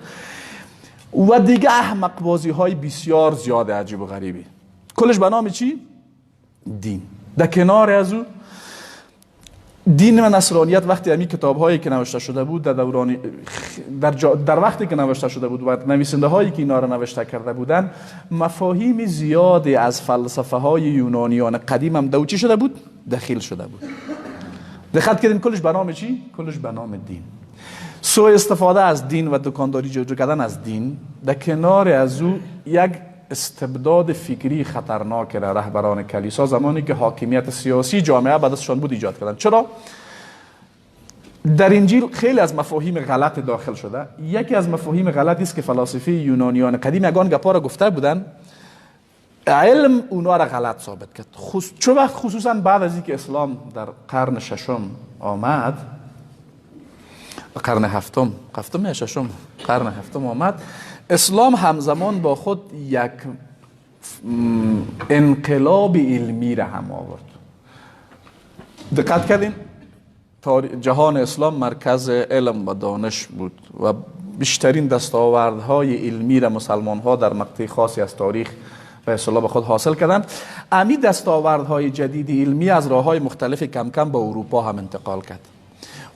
S1: و دیگه احمق بازی های بسیار زیاد عجیب و غریبی، کلش به نام چی؟ دین. در کنار از او دین و نصرانیت وقتی همین کتاب هایی که نوشته شده بود در دوران در وقتی که نوشته شده بود و نویسنده هایی که اینا را نوشته کرده بودن، مفاهیم زیادی از فلسفه های یونانیان قدیم هم دو چی شده بود؟ دخیل شده بود. دقت کردین کلش به نام چی؟ کلش به نام دین. سوء استفاده از دین و دکانداری جور کردن از دین، در کنار از او یک استبداد فکری خطرناک را رهبران کلیسا زمانی که حاکمیت سیاسی جامعه به دستشان بود ایجاد کردند. چرا؟ در انجیل خیلی از مفاهیم غلط داخل شده. یکی از مفاهیم غلطی است که فلاسفه یونانیان قدیم یگان گپا را گفته بودند، علم اونا را غلط ثابت کرد. چه وقت؟ خصوصا بعد از اینکه اسلام در قرن ششم آمد، قرن هفتم، هفتم یا ششم، قرن هفتم آمد، اسلام همزمان با خود یک انقلاب علمی را هم آورد. دقت کردین؟ جهان اسلام مرکز علم و دانش بود و بیشترین دستاوردهای علمی را مسلمان ها در مقطع خاصی از تاریخ به اصطلاح به خود حاصل کردند. امی دستاوردهای جدید علمی از راه‌های مختلف کم کم به اروپا هم انتقال کرد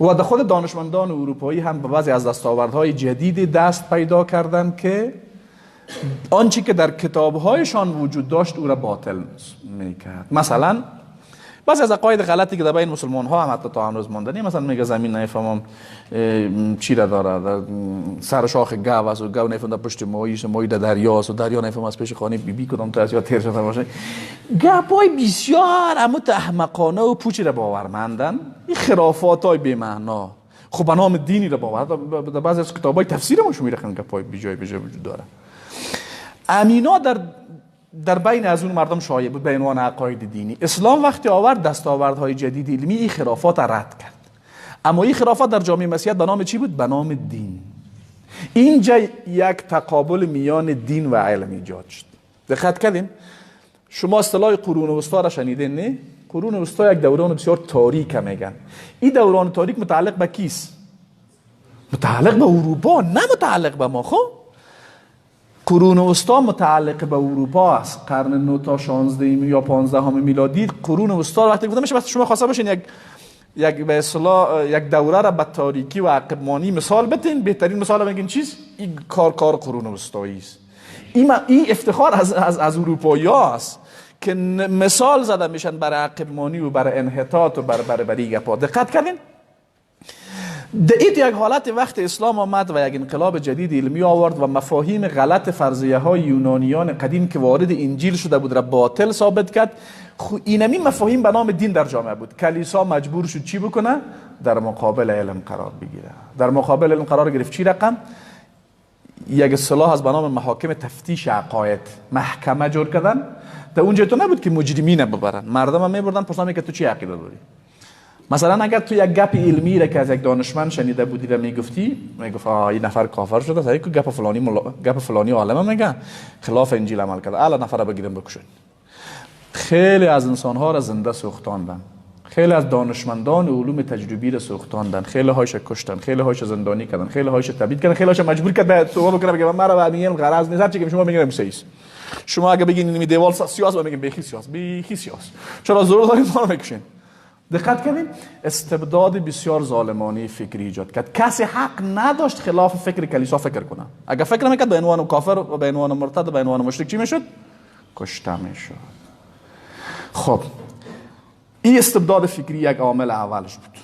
S1: و در خود دانشمندان اروپایی هم به بعضی از دستاوردهای جدید دست پیدا کردند که آنچه که در کتابهایشان وجود داشت او را باطل میکرد. مثلا بعضی از عقاید غلطی که در بین مسلمان ها هم حتی تا امروز ماندنی، مثلا میگه زمین نفهمم چی را داره، در سر شاخ گاو است و گاو نفهم در پشت ماهی، ماهی در دریاست و دریا نفهم از پیش خانه بیبی کدام تا از یا تیر شده باشه. گپای بسیار اما احمقانه و پوچی را باورمندن، این خرافات های بی معنا. خب به نام دینی را باور، در بعضی از کتابای تفسیر ما شما میرخن گپای بی جای وجود داره. امینا در بین از اون مردم شایع بود به عنوان عقاید دینی. اسلام وقتی آورد دستاوردهای جدید علمی، این خرافات رد کرد. اما این خرافات در جامعه مسیحیت به نام چی بود؟ به نام دین. اینجا یک تقابل میان دین و علم ایجاد شد. دقت کردین؟ شما اصطلاح قرون وسطا را شنیدین نه؟ قرون وسطا یک دوران بسیار تاریک میگن. این دوران تاریک متعلق به کیست؟ متعلق به اروپا، نه متعلق به ما. خب قرون وسطا متعلق به اروپا است. قرن 9 تا 16 یا 15 میلادی قرون وسطا وقتی گفته میشه، شما خواسته باشین یک به اصطلاح یک دوره را به تاریکی و عقب مانی مثال بتین، بهترین مثال میگین چیز این کار قرون وسطایی است. این افتخار از اروپایی است که مثال زده میشن برای عقب مانی و برای انحطاط و برای گپا. دقت کردین؟ در این یک حالت وقت اسلام آمد و یک انقلاب جدید علمی آورد و مفاهیم غلط فرضیه های یونانیان قدیم که وارد انجیل شده بود را باطل ثابت کرد. اینمی مفاهیم به نام دین در جامعه بود. کلیسا مجبور شد چی بکنه؟ در مقابل علم قرار بگیره. در مقابل علم قرار گرفت. چی رقم؟ یک اصطلاح از به نام محاکم تفتیش عقاید، محکمه جور کردن. در اونجا تو نبود که مجرمین ببرن، مردم هم میبردن پرسان که تو چی عقیده داری. مثلا اگر تو یک گپ علمی را که از یک دانشمند شنیده بودی را میگفتی، میگفت این نفر کافر شده، سعی کو گپ فلانی گپ فلانی عالم میگه خلاف انجیل عمل کرده، الا نفر بگیرن بکشن. خیلی از انسان‌ها را زنده سوختاندن، خیلی از دانشمندان علوم تجربی را سوختاندن، خیلی هایش کشتن، خیلی هایش زندانی کردن، خیلی هایش تبعید کردن، خیلی هایش مجبور کرد به توبه بکنه، بگه مرا به میگم غرض نیست، هرچی که شما میگین سیس. شما اگه بگین این دیوال سیاس، ما میگیم بیخی سیاس، بیخی سیاس. چرا ضرور دارین ما رو میکشین؟ دقت کردین؟ استبداد بسیار ظالمانه فکری ایجاد کرد. کسی حق نداشت خلاف فکر کلیسا فکر کنه. اگر فکر میکرد به عنوان کافر و به عنوان مرتد و به عنوان مشرک چی میشد؟ کشته میشد. خب این استبداد فکری یک عامل اولش بود.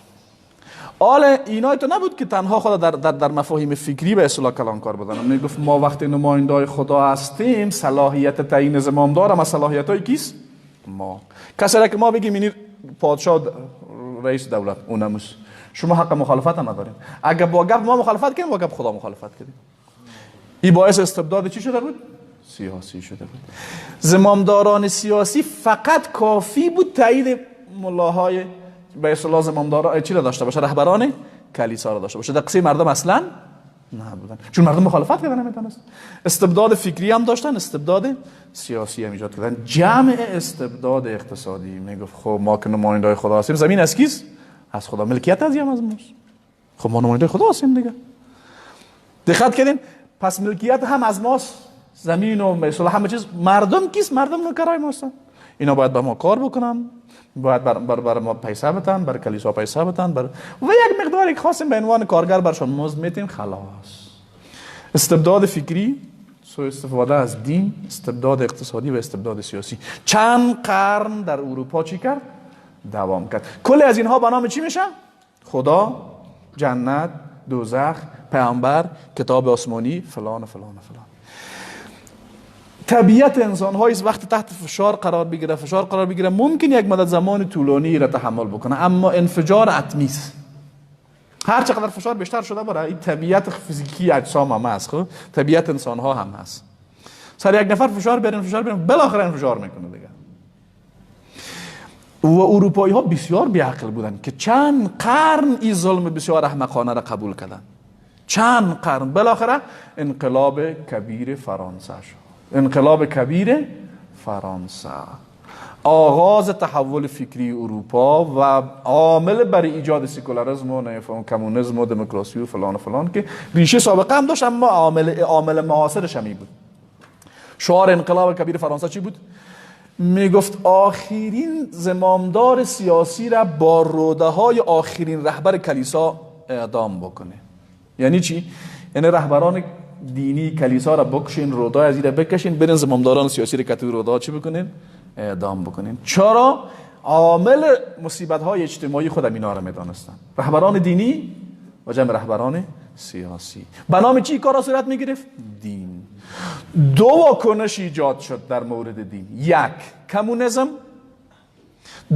S1: آله اینا تو نبود که تنها خدا در مفاهیم فکری به اصطلاح کلانکار بدن. میگفت ما وقتی نمایندای خدا هستیم صلاحیت تعیین زمام دارم، از صلاحیت های کیست؟ ما. کسی که ما بگیم اینی پادشاه رئیس دولت اونموس، شما حق مخالفت هم ندارین. اگر با گپ ما مخالفت کردیم، با گپ خدا مخالفت کردیم. این باعث استبداد چی شده بود؟ سیاسی شده بود. زمامداران سیاسی فقط کافی بود تایید ملاهای به اصطلاح زمامداران چی را داشته باشه، رهبران کلیسا را داشته باشه. در قصه مردم اصلا نبودن، چون مردم مخالفت کردن نمیتونست. استبداد فکری هم داشتن، استبداد سیاسی هم ایجاد کردن. جمع استبداد اقتصادی میگفت خب ما که نمایندای خدا هستیم، زمین از کیست؟ از خدا، ملکیت از هم از ماست. خب ما نمایندای خدا هستیم دیگه. دقت کردین؟ پس ملکیت هم از ماست، زمین و مثلا همه چیز. مردم کیست؟ مردم نوکرای ما هستن. اینا باید با ما کار بکنن، باید بر ما پیسه بدن، بر کلیسا پیسه بدن، و یک مقدار خاصی به عنوان کارگر برشان مزد میتیم، خلاص. استبداد فکری، سوء استفاده از دین، استبداد اقتصادی و استبداد سیاسی چند قرن در اروپا چی کرد؟ دوام کرد. کل از اینها به نام چی میشه؟ خدا، جنت، دوزخ، پیامبر، کتاب آسمانی، فلان و فلان و فلان. طبیعت انسان ها وقت تحت فشار قرار بگیره، ممکن یک مدت زمان طولانی را تحمل بکنه، اما انفجار اتمی است. هر چقدر فشار بیشتر شده برای این طبیعت فیزیکی اجسام هم هست، خب طبیعت انسان ها هم هست. سر یک نفر فشار بیارین، بالاخره انفجار میکنه دیگه. و اروپایی ها بسیار بی‌عقل بودن که چند قرن این ظلم بسیار احمقانه را قبول کردن. چند قرن. بالاخره انقلاب کبیر فرانسه شد. انقلاب کبیر فرانسه آغاز تحول فکری اروپا و عامل برای ایجاد سکولاریسم و کمونیسم و دموکراسی و فلان و فلان که ریشه سابقه هم داشت، اما عامل معاصرش همی بود. شعار انقلاب کبیر فرانسه چی بود؟ میگفت آخرین زمامدار سیاسی را با روده های آخرین رهبر کلیسا اعدام بکنه. یعنی چی؟ یعنی رهبران دینی کلیسا را بکشین، رودای از این را بکشین، برین زمامداران سیاسی را که توی رودا چی بکنین؟ اعدام بکنین. چرا؟ عامل مصیبت های اجتماعی خودم اینا را میدانستن، رهبران دینی و جمع رهبران سیاسی. به نام چی کارا صورت میگرفت؟ دین. دو واکنش ایجاد شد در مورد دین: یک، کمونیسم،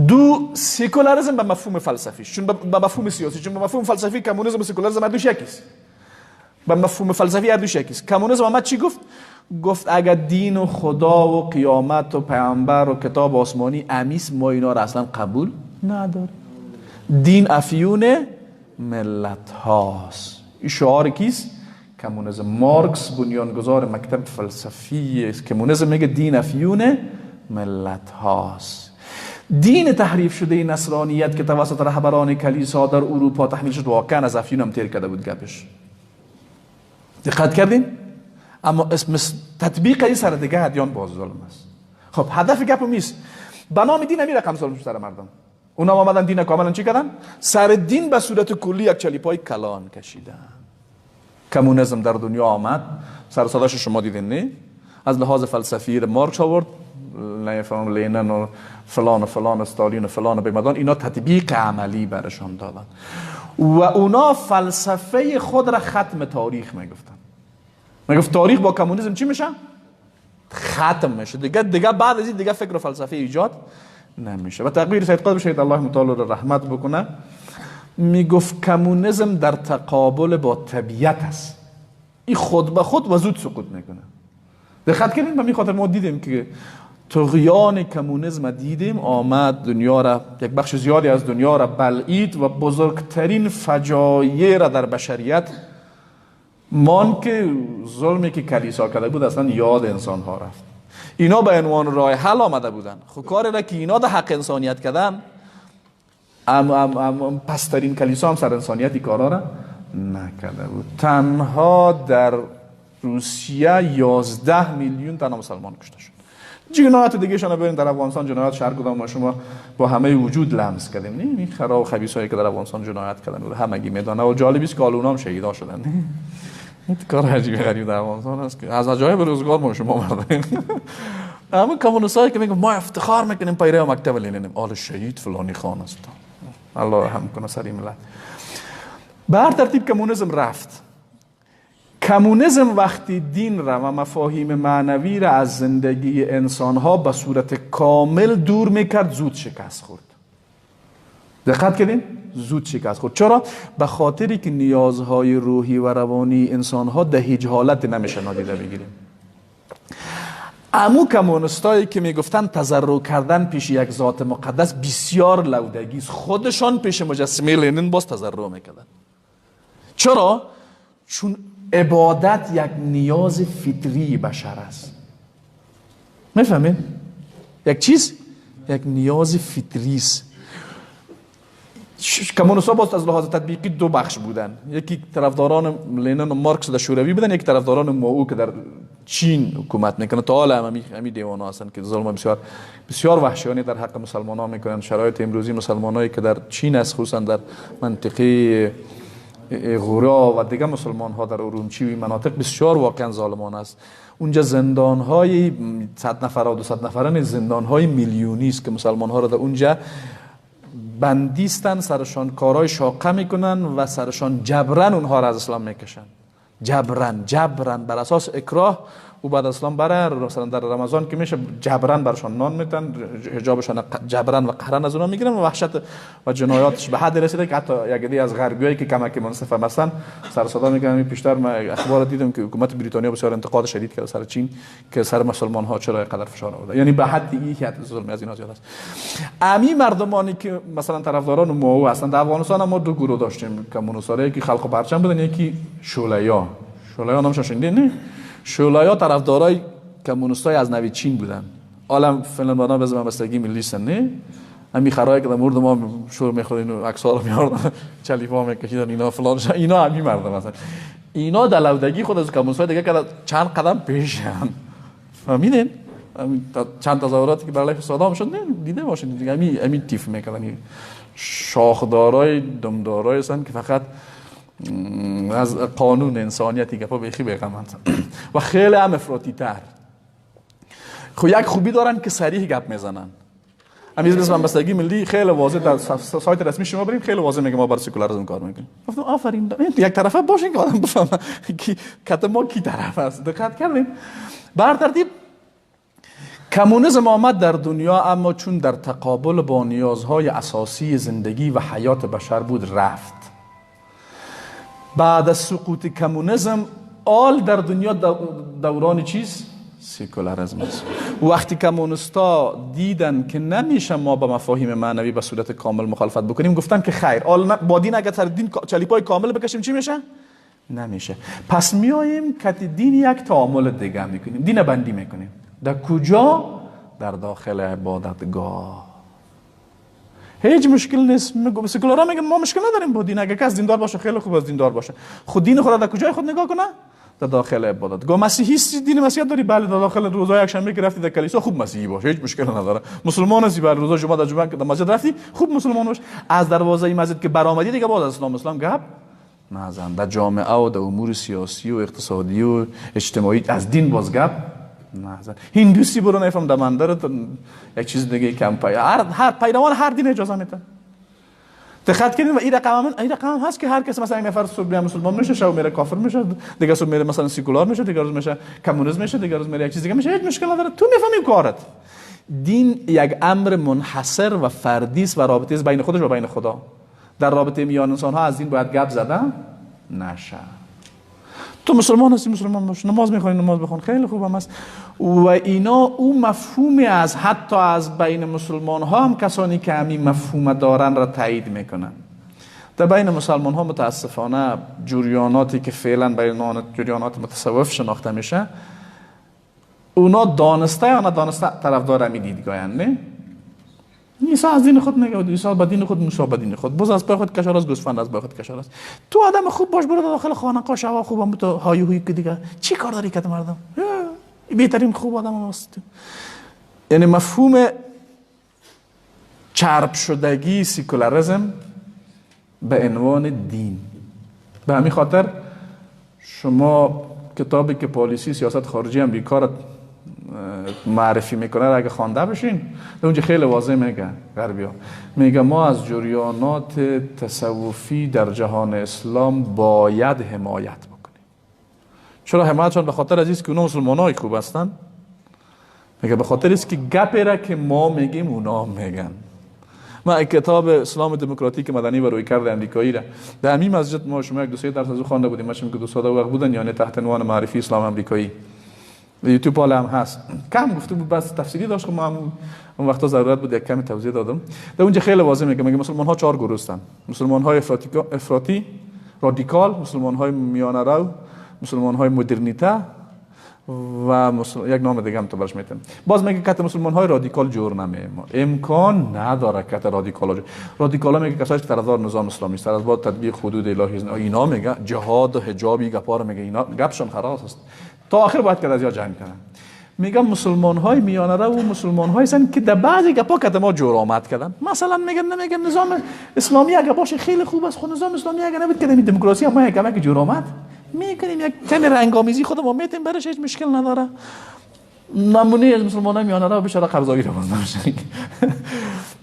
S1: دو، سکولاریسم به مفهوم فلسفی، چون به مفهوم سیاسی، چون به مفهوم فلسفی کمونیسم و سکولاریسم هر دوش یکیست. به مفهوم فلسفی هر دوش یکیست. کمونیسم آمد چی گفت؟ گفت اگر دین و خدا و قیامت و پیامبر و کتاب آسمانی امیس، ما اینا را اصلا قبول نداریم. دین افیون ملت هاست. این شعار کیست؟ کمونیسم. مارکس بنیانگذار مکتب فلسفی کمونیسم میگه دین افیون ملت هاست. دین تحریف شده نصرانیت که توسط رهبران کلیسا در اروپا تحمیل شد واقعا از افیون هم تیر کرده بود گپش. دقت کردین؟ اما اسم تطبیق این سر دیگه ادیان باز ظلم است. خب هدف گپ نیست. به نام دین همین رقم ظلم سر مردم. اونا آمدن دین کاملا چی کردن؟ سر دین به صورت کلی یک چلیپای کلان کشیدن. کمونیسم در دنیا آمد، سر صداش شما دیدین نه؟ از لحاظ فلسفی مارکس آورد، نفهم لینن و فلان و فلان استالین و فلان و بیمدان، اینا تطبیق عملی برشان دادن و اونا فلسفه خود را ختم تاریخ میگفتن. میگفت تاریخ با کمونیسم چی میشه؟ ختم میشه دیگه بعد از این دیگه فکر و فلسفه ایجاد نمیشه. و تقریر سید قطب شهید الله متعال را رحمت بکنه، میگفت کمونیسم در تقابل با طبیعت است، این خود به خود و زود سقوط میکنه. دقت کنیم، به می خاطر ما دیدیم که طغیان کمونیسم دیدیم آمد دنیا را، یک بخش زیادی از دنیا را بلعید و بزرگترین فجایع را در بشریت مان که ظلمی که کلیسا کرده بود اصلا یاد انسان ها رفت. اینا به عنوان راه حل آمده بودن، خب کاری را که اینا در حق انسانیت کردن، ام ام ام پسترین کلیسا هم سر انسانیت این کارا را نکرده بود. تنها در روسیه 11 میلیون تن مسلمان کشته شد. جنایت دیگه شما ببینید در افغانستان جنایت شهر کدام ما شما با همه وجود لمس کردیم، نه این خرا و خبیثایی که در افغانستان جنایت کردن و همگی میدانه و جالب است که اونا هم شهیدا شدن. این کار عجیب غریب در افغانستان است که از عجایب روزگار ما شما مردیم. اما کمونیستایی که میگن ما افتخار میکنیم پیرو مکتب لنینیم، آل شهید فلانی خان است، الله رحم کنه سری ملت. به هر ترتیب کمونیسم رفت. کمونیسم وقتی دین را و مفاهیم معنوی را از زندگی انسانها به صورت کامل دور میکرد، زود شکست خورد. دقت کردین؟ زود شکست خورد. چرا؟ به خاطری که نیازهای روحی و روانی انسانها در هیچ حالت نمیشه نادیده بگیریم. امو کمونیستایی که میگفتن تضرع کردن پیش یک ذات مقدس بسیار لودگی است، خودشان پیش مجسمه لنین باز تضرع میکردن. چرا؟ چون عبادت یک نیاز فطری بشر است. میفهمین؟ یک چیز، یک نیاز فطری است. کمونیست‌ها باز از لحاظ تطبیقی دو بخش بودن، یکی طرفداران لنین و مارکس در شوروی بودن، یکی طرفداران ماو که در چین حکومت میکنه. تا حالا هم همین دیوانه هستن که ظلم بسیار بسیار وحشیانه در حق مسلمان‌ها میکنن. شرایط امروزی مسلمانایی که در چین است، خصوصا در منطقه غورا و دیگه مسلمان ها در ارومچی و مناطق، بسیار واقعا ظالمانه است. اونجا زندان های 100 نفر و 200 نفرن، زندان های میلیونی است که مسلمان ها را در اونجا بندیستن، سرشان کارهای شاقه میکنن و سرشان جبرن اونها را از اسلام میکشن. جبرن بر اساس اکراه. او بعد اسلام بره، مثلا در رمضان که میشه جبران برشان نان میتن، حجابشان جبران و قهرن از اونا میگیرن و وحشت و جنایاتش به حد رسیده که حتی یک عده از غربیایی که کمک منصف هستن سر صدا میکنن. پیشتر من اخبار دیدم که حکومت بریتانیا بسیار انتقاد شدید کرده سر چین که سر مسلمان ها چرا اینقدر فشار آورده، یعنی به حد این که ظلم از اینا زیاد است. امی مردمانی که مثلا طرفداران ماو هستن در افغانستان ما دو گروه داشتیم، کمونیستایی که خلق و پرچم بودن، یکی شعله‌یا. شعله‌یا نامش شنیدین نه؟ شعله‌ها طرفدارای کمونیستای از نوی چین بودن. عالم فعلا بانا بزن بستگی ملی نه؟ همین خرایی که در مورد ما شور می‌خوردین و عکس‌ها رو می‌آوردن، چلیپا می‌کشیدن، اینا فلان، اینا همین مردم هستن. اینا دلودگی خود از کمونیستای دیگه که چند قدم پیشن. فهمیدین؟ چند تظاهراتی که برای صدام شد نه دیده باشین دیگه، همین تیف می‌کردن. شاخدارای دمدارای هستن که فقط از قانون انسانیتی گپا بیخی بیغمند و خیلی هم افراطی تر. خب یک خوبی دارن که صریح گپ میزنن. امیز مثل بستگی ملی خیلی واضح در سایت رسمی شما بریم خیلی واضح میگه ما بر سکولاریسم کار میکنیم. گفتم آفرین، یک طرفه باشین که آدم بفهمه کی کت ما کی طرف است. دقت کردین؟ بر ترتیب کمونیسم آمد در دنیا، اما چون در تقابل با نیازهای اساسی زندگی و حیات بشر بود رفت. بعد از سقوط کمونیسم آل در دنیا دوران چیز؟ سکولاریسم است. وقتی کمونیستا دیدن که نمیشه ما با مفاهیم معنوی به صورت کامل مخالفت بکنیم، گفتن که خیر، آل با دین اگر سر دین چلیپای کامل بکشیم چی میشه؟ نمیشه. پس میاییم که دین یک تعامل دیگه میکنیم، دین بندی میکنیم. در کجا؟ در داخل عبادتگاه. هیچ مشکل نیست. سکولارا میگن ما مشکل نداریم با دین، اگه کس دیندار باشه خیلی خوب از دیندار باشه. خود دین خود در کجای خود نگاه کنه؟ در داخل عبادت. گو مسیحی دین مسیحیت داری، بله، در داخل روزهای یکشنبه که رفتی در کلیسا خوب مسیحی باش، هیچ مشکل نداره. مسلمان هستی، بله، روزهای جمعه در جمعه که در مسجد رفتی خوب مسلمان باش. از دروازه مسجد که برآمدی دیگه باز اسلام اسلام گپ نزن. در جامعه و در امور سیاسی و اقتصادی و اجتماعی از دین باز گپ نزن. هندوسی برو نفهم در مندر یک چیز دیگه کم پای هر پیروان هر دین اجازه میده. دقت کنید و این رقم هست که هر کس مثلا یک نفر صبح مسلمان میشه، شب میره کافر میشه، دیگه صبح میره مثلا سکولار میشه، دیگه روز میشه کمونیسم میشه، دیگه روز میره یک چیز دیگه میشه، هیچ مشکل نداره. تو میفهمی کارت. دین یک امر منحصر و فردی است و رابطه است بین خودش و بین خدا. در رابطه میان انسان ها از دین باید گپ زده نشه. تو مسلمان هستی مسلمان باش، نماز میخوانی نماز بخون، خیلی خوب هم است. و اینا او مفهومی از حتی از بین مسلمان ها هم کسانی که همین مفهوم دارن را تایید میکنن. در بین مسلمان ها متاسفانه جریاناتی که فعلا بین جریانات متصوف شناخته میشه، اونا دانسته یا ندانسته طرفدار همین دیدگاهن. نه عیسی از دین خود میگه، عیسی به دین خود، موسی به دین خود، بز از پای خود کشار است، گوسفند از پای خود کشار است. تو آدم خوب باش، برو داخل خانقاه شوا خوبم تو های هوی که دیگه چی کار داری که مردم بهترین خوب آدم هست. یعنی مفهوم چرب شدگی سیکولاریسم به عنوان دین. به همین خاطر شما کتابی که پالیسی سیاست خارجی امریکا را معرفی میکنه اگه خوانده بشین اونجا خیلی واضح میگه غربیا، میگه ما از جریانات تصوفی در جهان اسلام باید حمایت بکنیم. چرا حمایت؟ چون به خاطر از که اونا مسلمانای خوب هستن. میگه به خاطر است که گپی را که ما میگیم اونا میگن. ما کتاب اسلام دموکراتیک مدنی و رویکرد امریکایی را در همین مسجد ما شما یک دو سه درس از او خوانده بودیم، ما که دو سال وقت بودن، یعنی تحت عنوان معرفی اسلام امریکایی، یوتیوب حالا هم هست. کم گفته بود، بس تفصیلی داشت، خب ما هم اون وقتا ضرورت بود یک کمی توضیح دادم. در اونجا خیلی واضح میگه، میگه مسلمان ها چهار گروه هستند: مسلمان های افراطی رادیکال، مسلمان های میانه رو، مسلمان های مدرنیته و یک نام دیگه هم تو برش میتم. باز میگه کت مسلمان های رادیکال جور نمیه، امکان نداره کت رادیکال جور. رادیکال میگه کسایی که طرفدار نظام اسلامی است، طرفدار تطبیق حدود الهی، اینا میگه جهاد و حجابی گپار میگه، اینا گپشون خلاص است، تا آخر باید که از یا جنگ کنن. میگم مسلمان های میانه رو و مسلمان های هستن که در بعضی گپا کت ما جور آمد کردن. مثلا میگن نمیگن نظام اسلامی اگه باشه خیلی خوب است، خود نظام اسلامی اگه نبود که دموکراسی هم ما یک کمک جور آمد میکنیم، یک کمی رنگامیزی خود ما میتیم برش، هیچ مشکل نداره. نمونه از مسلمان های میانه رو بیچاره قرضاوی رو باز نمیشه.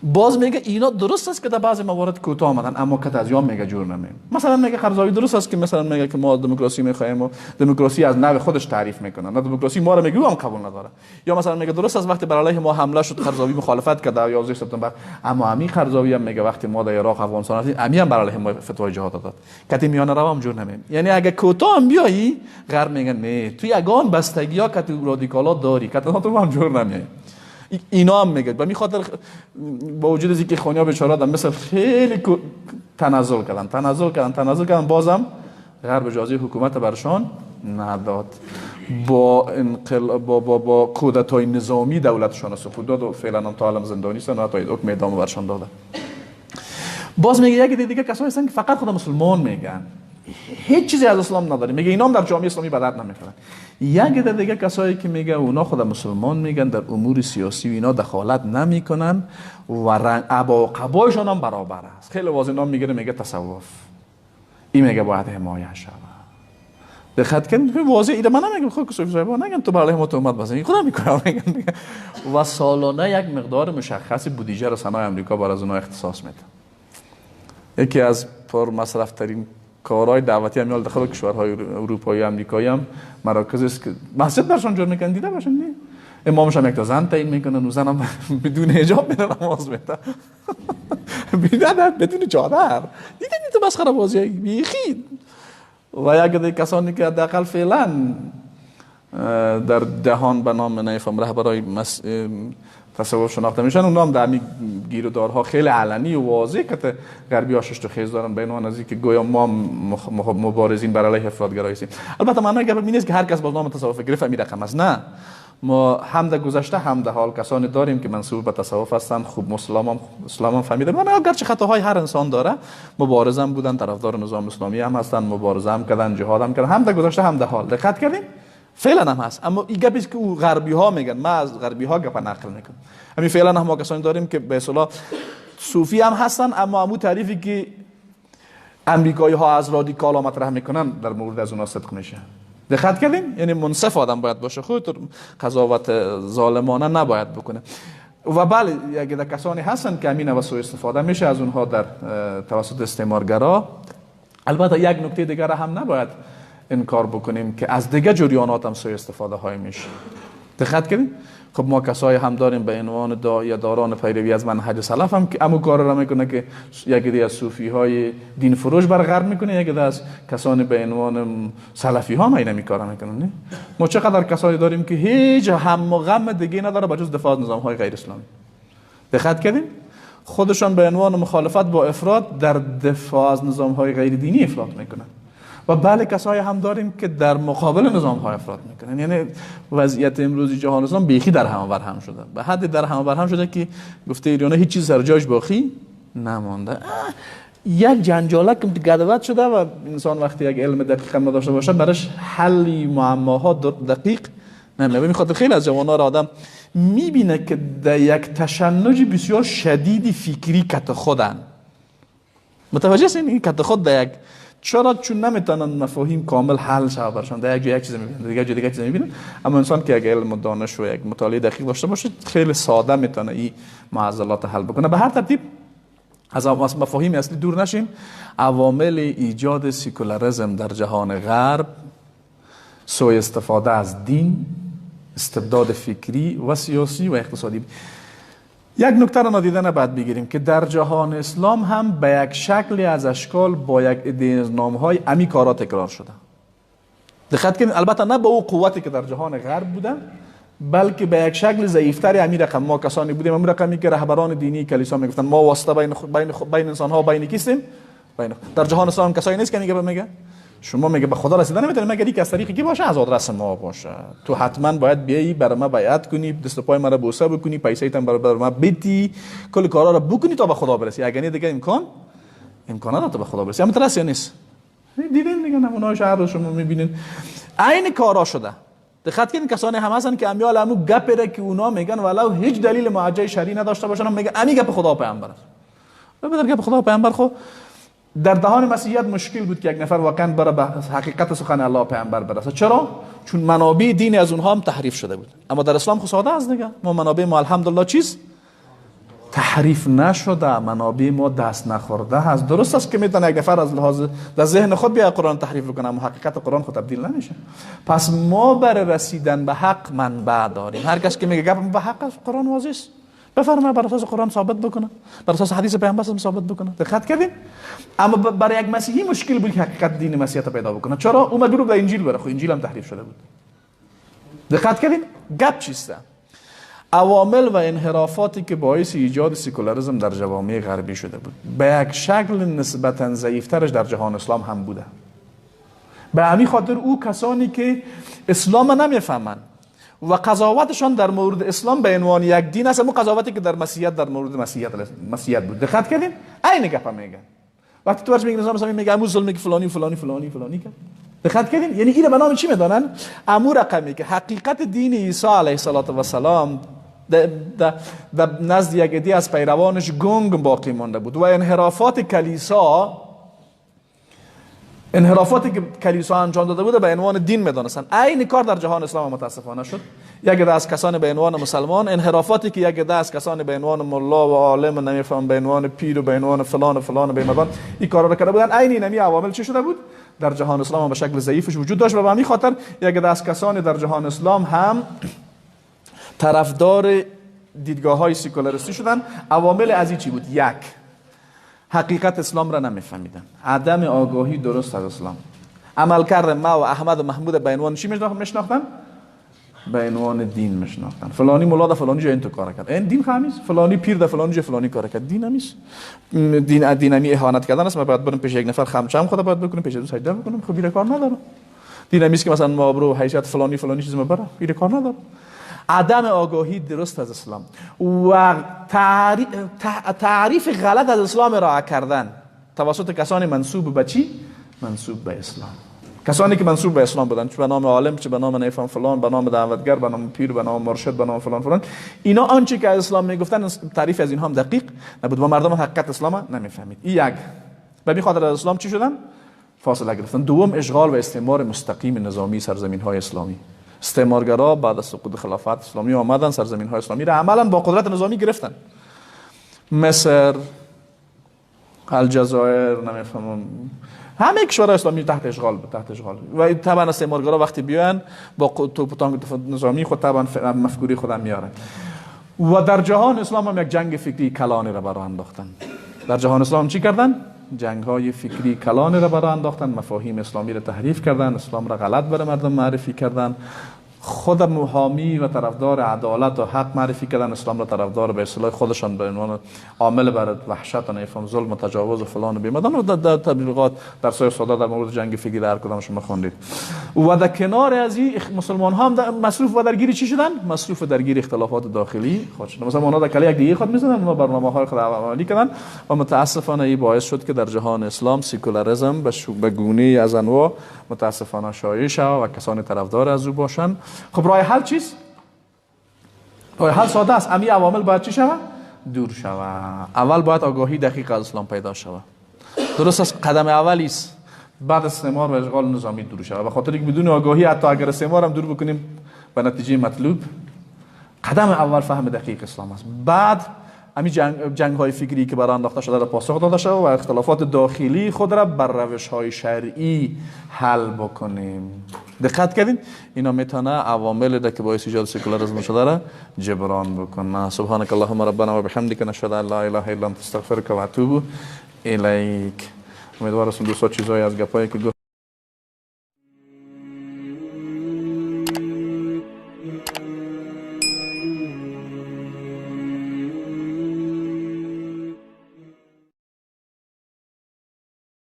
S1: باز میگه اینا درست است که در بعضی موارد کوتاه آمدن، اما که از میگه جور نمیم. مثلا میگه قرضاوی درست است که مثلا میگه که ما دموکراسی میخوایم و دموکراسی از نوع خودش تعریف میکنه، نه دموکراسی ما رو میگه هم قبول نداره. یا مثلا میگه درست است وقتی بر علیه ما حمله شد قرضاوی مخالفت کرد در 11 سپتامبر، اما امی قرضاوی هم میگه وقتی ما در عراق افغانستان هستیم امی هم بر علیه ما فتوای جهاد داد، کتی میانه رو هم جور نمیم. یعنی اگه کوتاه هم بیایی غرب میگه نه تو یگان بستگی ها کتی رادیکالا داری، کتی تو هم جور نمیای. اینا هم میگه به می خاطر با وجود از اینکه خونیا بیچاره در مصر خیلی تنازل کردن، بازم غرب اجازه حکومت برشان نداد. با انقلاب با کودتای نظامی دولتشان سقوط داد و فعلا هم تا الان زندانی هستن و حتی حکم اعدام برشان داده. باز میگه یکی دیگه کسایی هستن که فقط خود مسلمان میگن، هیچ چیزی از اسلام نداره، میگه اینا هم در جامعه اسلامی به درد نمیخورن. یک دیگه کسایی که میگه اونا خود مسلمان میگن، در امور سیاسی و اینا دخالت نمیکنن و رنگ عبا و قبایشان هم برابر است. خیلی واضح نام میگیره، میگه تصوف، این میگه باید حمایت شود. دقت کنید واضح ایده من نمیگم خود کسوف صاحب نگم تو برای ما تهمت بزنی، خودم میکنم میگم. و سالانه یک مقدار مشخص بودجه را سنای امریکا بر از اونها اختصاص میده. یکی از پر مصرف ترین کارهای دعوتی هم داخل کشورهای اروپایی و امریکایی هم مراکز است که مسجد برشان جور میکنن، دیده باشن نه، امامش هم یک تا زن تعیین میکنن و زنم بدون حجاب میره نماز میده، بدون چادر. دیدن تو مسخره بازی بیخی. و یک دیگه کسانی که حداقل فعلا در دهان به نام نیفهم رهبرای تصوف شناخته میشن، اونا هم در همین گیر و دارها خیلی علنی و واضح که غربی ها شش تا خیز دارن به عنوان از اینکه گویا ما مبارزین بر علیه افراط‌گرایی هستیم. البته معنی گپ این نیست که هر کس با نام تصوف گرفت همین رقم است، نه. ما هم در گذشته هم در حال کسانی داریم که منسوب به تصوف هستند، خوب مسلمان هم فهمیده بودن، اگرچه خطاهای هر انسان داره، مبارزم بودن، طرفدار نظام اسلامی هم هستن، مبارزه هم کردن، جهاد هم کردن، هم در گذشته هم در حال. دقت کردین؟ فعلا هم هست. اما این گپی که او غربی ها میگن، ما از غربی ها گپ نقل میکنم. همین فعلا هم ما کسانی داریم که به اصطلاح صوفی هم هستن، اما همون تعریفی که امریکایی ها از رادیکال ها مطرح میکنن در مورد از اونها صدق میشه. دقت کردین؟ یعنی منصف آدم باید باشه، خود قضاوت ظالمانه نباید بکنه. و بله یک عده کسانی هستن که همین و سوء استفاده میشه از اونها در توسط استعمارگرا. البته یک نکته دیگر هم نباید انکار بکنیم که از دیگه جریانات هم سوء استفاده های میشه. دقت کردین؟ خب ما کسایی هم داریم به عنوان داعیه داران پیروی از منهج سلف هم که امو کار را میکنه که یکی دیگه از صوفی های دین فروش بر غرب میکنه، یکی دیگه از کسانی به عنوان سلفی ها هم اینمی کارا میکنن. ما چقدر کسایی داریم که هیچ هم و غم دیگه نداره بجز دفاع از نظام های غیر اسلامی. دقت کردین؟ خودشان به عنوان مخالفت با افراد در دفاع از نظام های غیر دینی افراط میکنن. و بله کسایی هم داریم که در مقابل نظام های افراط میکنن. یعنی وضعیت امروزی جهان اسلام بیخی در هم بر هم شده، به حد در هم بر هم شده که گفته ایران هیچ چیز سر جایش باقی نمانده. یک جنجالک گدود شده و انسان وقتی یک علم دقیق هم نداشته باشه براش حل معماها دقیق نمیشه. میخواد خیلی از جوان‌ها را آدم میبینه که در یک تشنج بسیار شدید فکری کت خودن. متوجه هستین؟ این کت خود در یک، چرا؟ چون نمیتونن مفاهیم کامل حل شه برشان، در یک جای یک چیز میبینن، دیگه جای دیگه چیز میبینن. اما انسان که یک علم و دانش و یک مطالعه دقیق داشته باشه خیلی ساده میتونه این معضلات حل بکنه. به هر ترتیب از مفاهیم اصلی دور نشیم. عوامل ایجاد سکولاریسم در جهان غرب سوء استفاده از دین، استبداد فکری و سیاسی و اقتصادی. یک نکته را نادیده نباید بگیریم که در جهان اسلام هم به یک شکلی از اشکال با یک عده نام‌های امی کارا تکرار شده. دقت کنید، البته نه به او قوتی که در جهان غرب بوده، بلکه به یک شکل ضعیفتری امی رقم ما کسانی بودیم، امی رقمی که رهبران دینی کلیسا میگفتن ما واسطه بین انسان‌ها بین کیستیم؟ بین. در جهان اسلام کسایی نیست که میگه شما میگه به خدا رسیدن نمیتونی مگر اینکه از طریق کی باشه؟ از آدرس ما باشه. تو حتما باید بیایی برای ما بیعت کنی، دست پای مرا بوسه بکنی، پیسه تام برای ما بدی، کل کارا رو بکنی تا به خدا برسی. اگه نه دیگه امکان نداره تا به خدا برسی. اما ترس نیست. دیدین دیگه نمونه شهر رو شما میبینین عین کارا شده. دقت کنین کسانی هم هستن که امیال امو گپ را که اونا میگن ولو هیچ دلیل موجه شرعی نداشته باشن، میگن امی گپ خدا پیامبر است. بدر گپ خدا پیامبر خو در دهان مسیحیت مشکل بود که یک نفر واقعا بره به حقیقت سخن الله پیامبر برسه. چرا؟ چون منابع دین از اونها هم تحریف شده بود. اما در اسلام خو ساده است دیگه، ما منابع ما الحمدلله چیز تحریف نشده، منابع ما دست نخورده هست. درست است که میتونه یک نفر از لحاظ در ذهن خود بیا قرآن تحریف بکنه، اما حقیقت قرآن خود تبدیل نمیشه. پس ما برای رسیدن به حق منبع داریم. هر کس که میگه گپ به حق است، قرآن واضح است، بفرمایید بر اساس قرآن ثابت بکنه، بر اساس حدیث پیامبر ثابت بکنه. دقت کردین؟ اما برای یک مسیحی مشکل بود که حقیقت دین مسیحیت پیدا بکنه. چرا؟ او مجبور بود انجیل بره، خب انجیل هم تحریف شده بود. دقت کردین؟ گپ چیست؟ عوامل و انحرافاتی که باعث ایجاد سکولاریسم در جوامع غربی شده بود به یک شکل نسبتاً ضعیفترش در جهان اسلام هم بوده. به همین خاطر او کسانی که اسلام نمیفهمند و قضاوتشان در مورد اسلام به عنوان یک دین است، اما قضاوتی که در مسیحیت در مورد مسیحیت بود. دقت کردین؟ عین گپ میگن. وقتی تو برش میگی نظام اسلامی میگه امو ظلمی که فلانی فلانی فلانی فلانی کرد. دقت کردین؟ یعنی اینو به نام چی میدانن؟ امو رقمی که حقیقت دین عیسی علیه السلام در نزد یک عده از پیروانش گنگ باقی مانده بود و انحرافات کلیسا، انحرافاتی که کلیسا انجام داده بود به عنوان دین میدانستن. عین کار در جهان اسلام متاسفانه شد. یک عده از کسان به عنوان مسلمان انحرافاتی که یک عده از کسان به عنوان ملا و عالم و نمیفهم به عنوان پیر و به عنوان فلان و فلان و بیمدان این کارا رو کرده بودن، عین اینمی عوامل چی شده بود در جهان اسلام به شکل ضعیفش وجود داشت و به همین خاطر یک عده از کسان در جهان اسلام هم طرفدار دیدگاه های سکولاریستی شدن. عوامل از این چی بود؟ یک، حقیقت اسلام را نمیفهمیدن، عدم آگاهی درست از اسلام. عملکرد ما و احمد و محمود به عنوان چی میشناختن؟ به عنوان دین میشناختن. فلانی ملا ده فلانی جای این کار کرد، این دین خامیس. فلانی پیر ده فلانی جای فلانی کار کرد، دین همیس. دین همی اهانت کردن است. ما باید برم پیش یک نفر خمچم خدا باید بکنم، پیش دو سجده بکنم، خب این کار ندارم. دین همیس که مثلا ما برو حیثیت فلانی فلانی چیز ما بره، این کار ندارم. عدم آگاهی درست از اسلام و تعریف غلط از اسلام ارائه کردن توسط کسانی منسوب به چی؟ منسوب به اسلام. کسانی که منسوب به اسلام بودن، چه به نام عالم، چه به نام نیفان فلان، به نام دعوتگر، به نام پیر، به نام مرشد، به نام فلان فلان، اینا آنچه که از اسلام میگفتن تعریف از اینها هم دقیق نبود و مردم حقیقت اسلام نمیفهمید. این یک. به می خاطر از اسلام چی شدن؟ فاصله گرفتن. دوم، اشغال و استعمار مستقیم نظامی سرزمین های اسلامی. استعمارگرا بعد از سقوط خلافت اسلامی آمدن سرزمین های اسلامی را عملا با قدرت نظامی گرفتن. مصر، الجزایر، نمیفهمم، همه کشورهای اسلامی تحت اشغال بود، تحت اشغال. و طبعا استعمارگرا وقتی بیان با توپ و تانک نظامی خود طبعا مفکوری خودم میارن. و در جهان اسلام هم یک جنگ فکری کلانی را براه انداختن. در جهان اسلام چی کردن؟ جنگ های فکری کلانی را براه انداختن، مفاهیم اسلامی را تحریف کردن، اسلام را غلط برای مردم معرفی کردن، خود محامی و طرفدار عدالت و حق معرفی کردن، اسلام را طرفدار به اصطلاح خودشان به عنوان عامل بر وحشت و نفهم ظلم و تجاوز و فلان و بیمدان و در تبلیغات در سای ساده در مورد جنگ فکری در کدام شما خواندید. و در کنار از این مسلمان ها هم مصروف و درگیر چی شدن؟ مصروف و درگیر اختلافات داخلی خود شدن. مثلا اونا در کله یک دیگه خود میزدن، اونا برنامه های خود عملی کردن و متاسفانه این باعث شد که در جهان اسلام سکولاریسم به گونه از انواع متاسفانه شایع شود و کسانی طرفدار از او باشند. خب راه حل چیست؟ راه حل ساده است. امی عوامل باید چی شود؟ دور شود. اول باید آگاهی دقیق از اسلام پیدا شود. درست است، قدم اولی است. بعد استعمار و اشغال نظامی دور شود. به خاطر اینکه بدون آگاهی حتی اگر استعمار هم دور بکنیم به نتیجه مطلوب، قدم اول فهم دقیق اسلام است. بعد امی جنگ های فکری که برای انداخته شده را پاسخ داده شود و اختلافات داخلی خود را بر روش های شرعی حل بکنیم. دقت کردین؟ اینا میتونه عوامل را که باعث ایجاد سکولاریسم شده را جبران بکنه. سبحانك اللهم ربنا و بحمدک نشهد ان لا اله الا انت استغفرک و اتوب الیک. امیدوارم دوستا چیزایی از گپایی که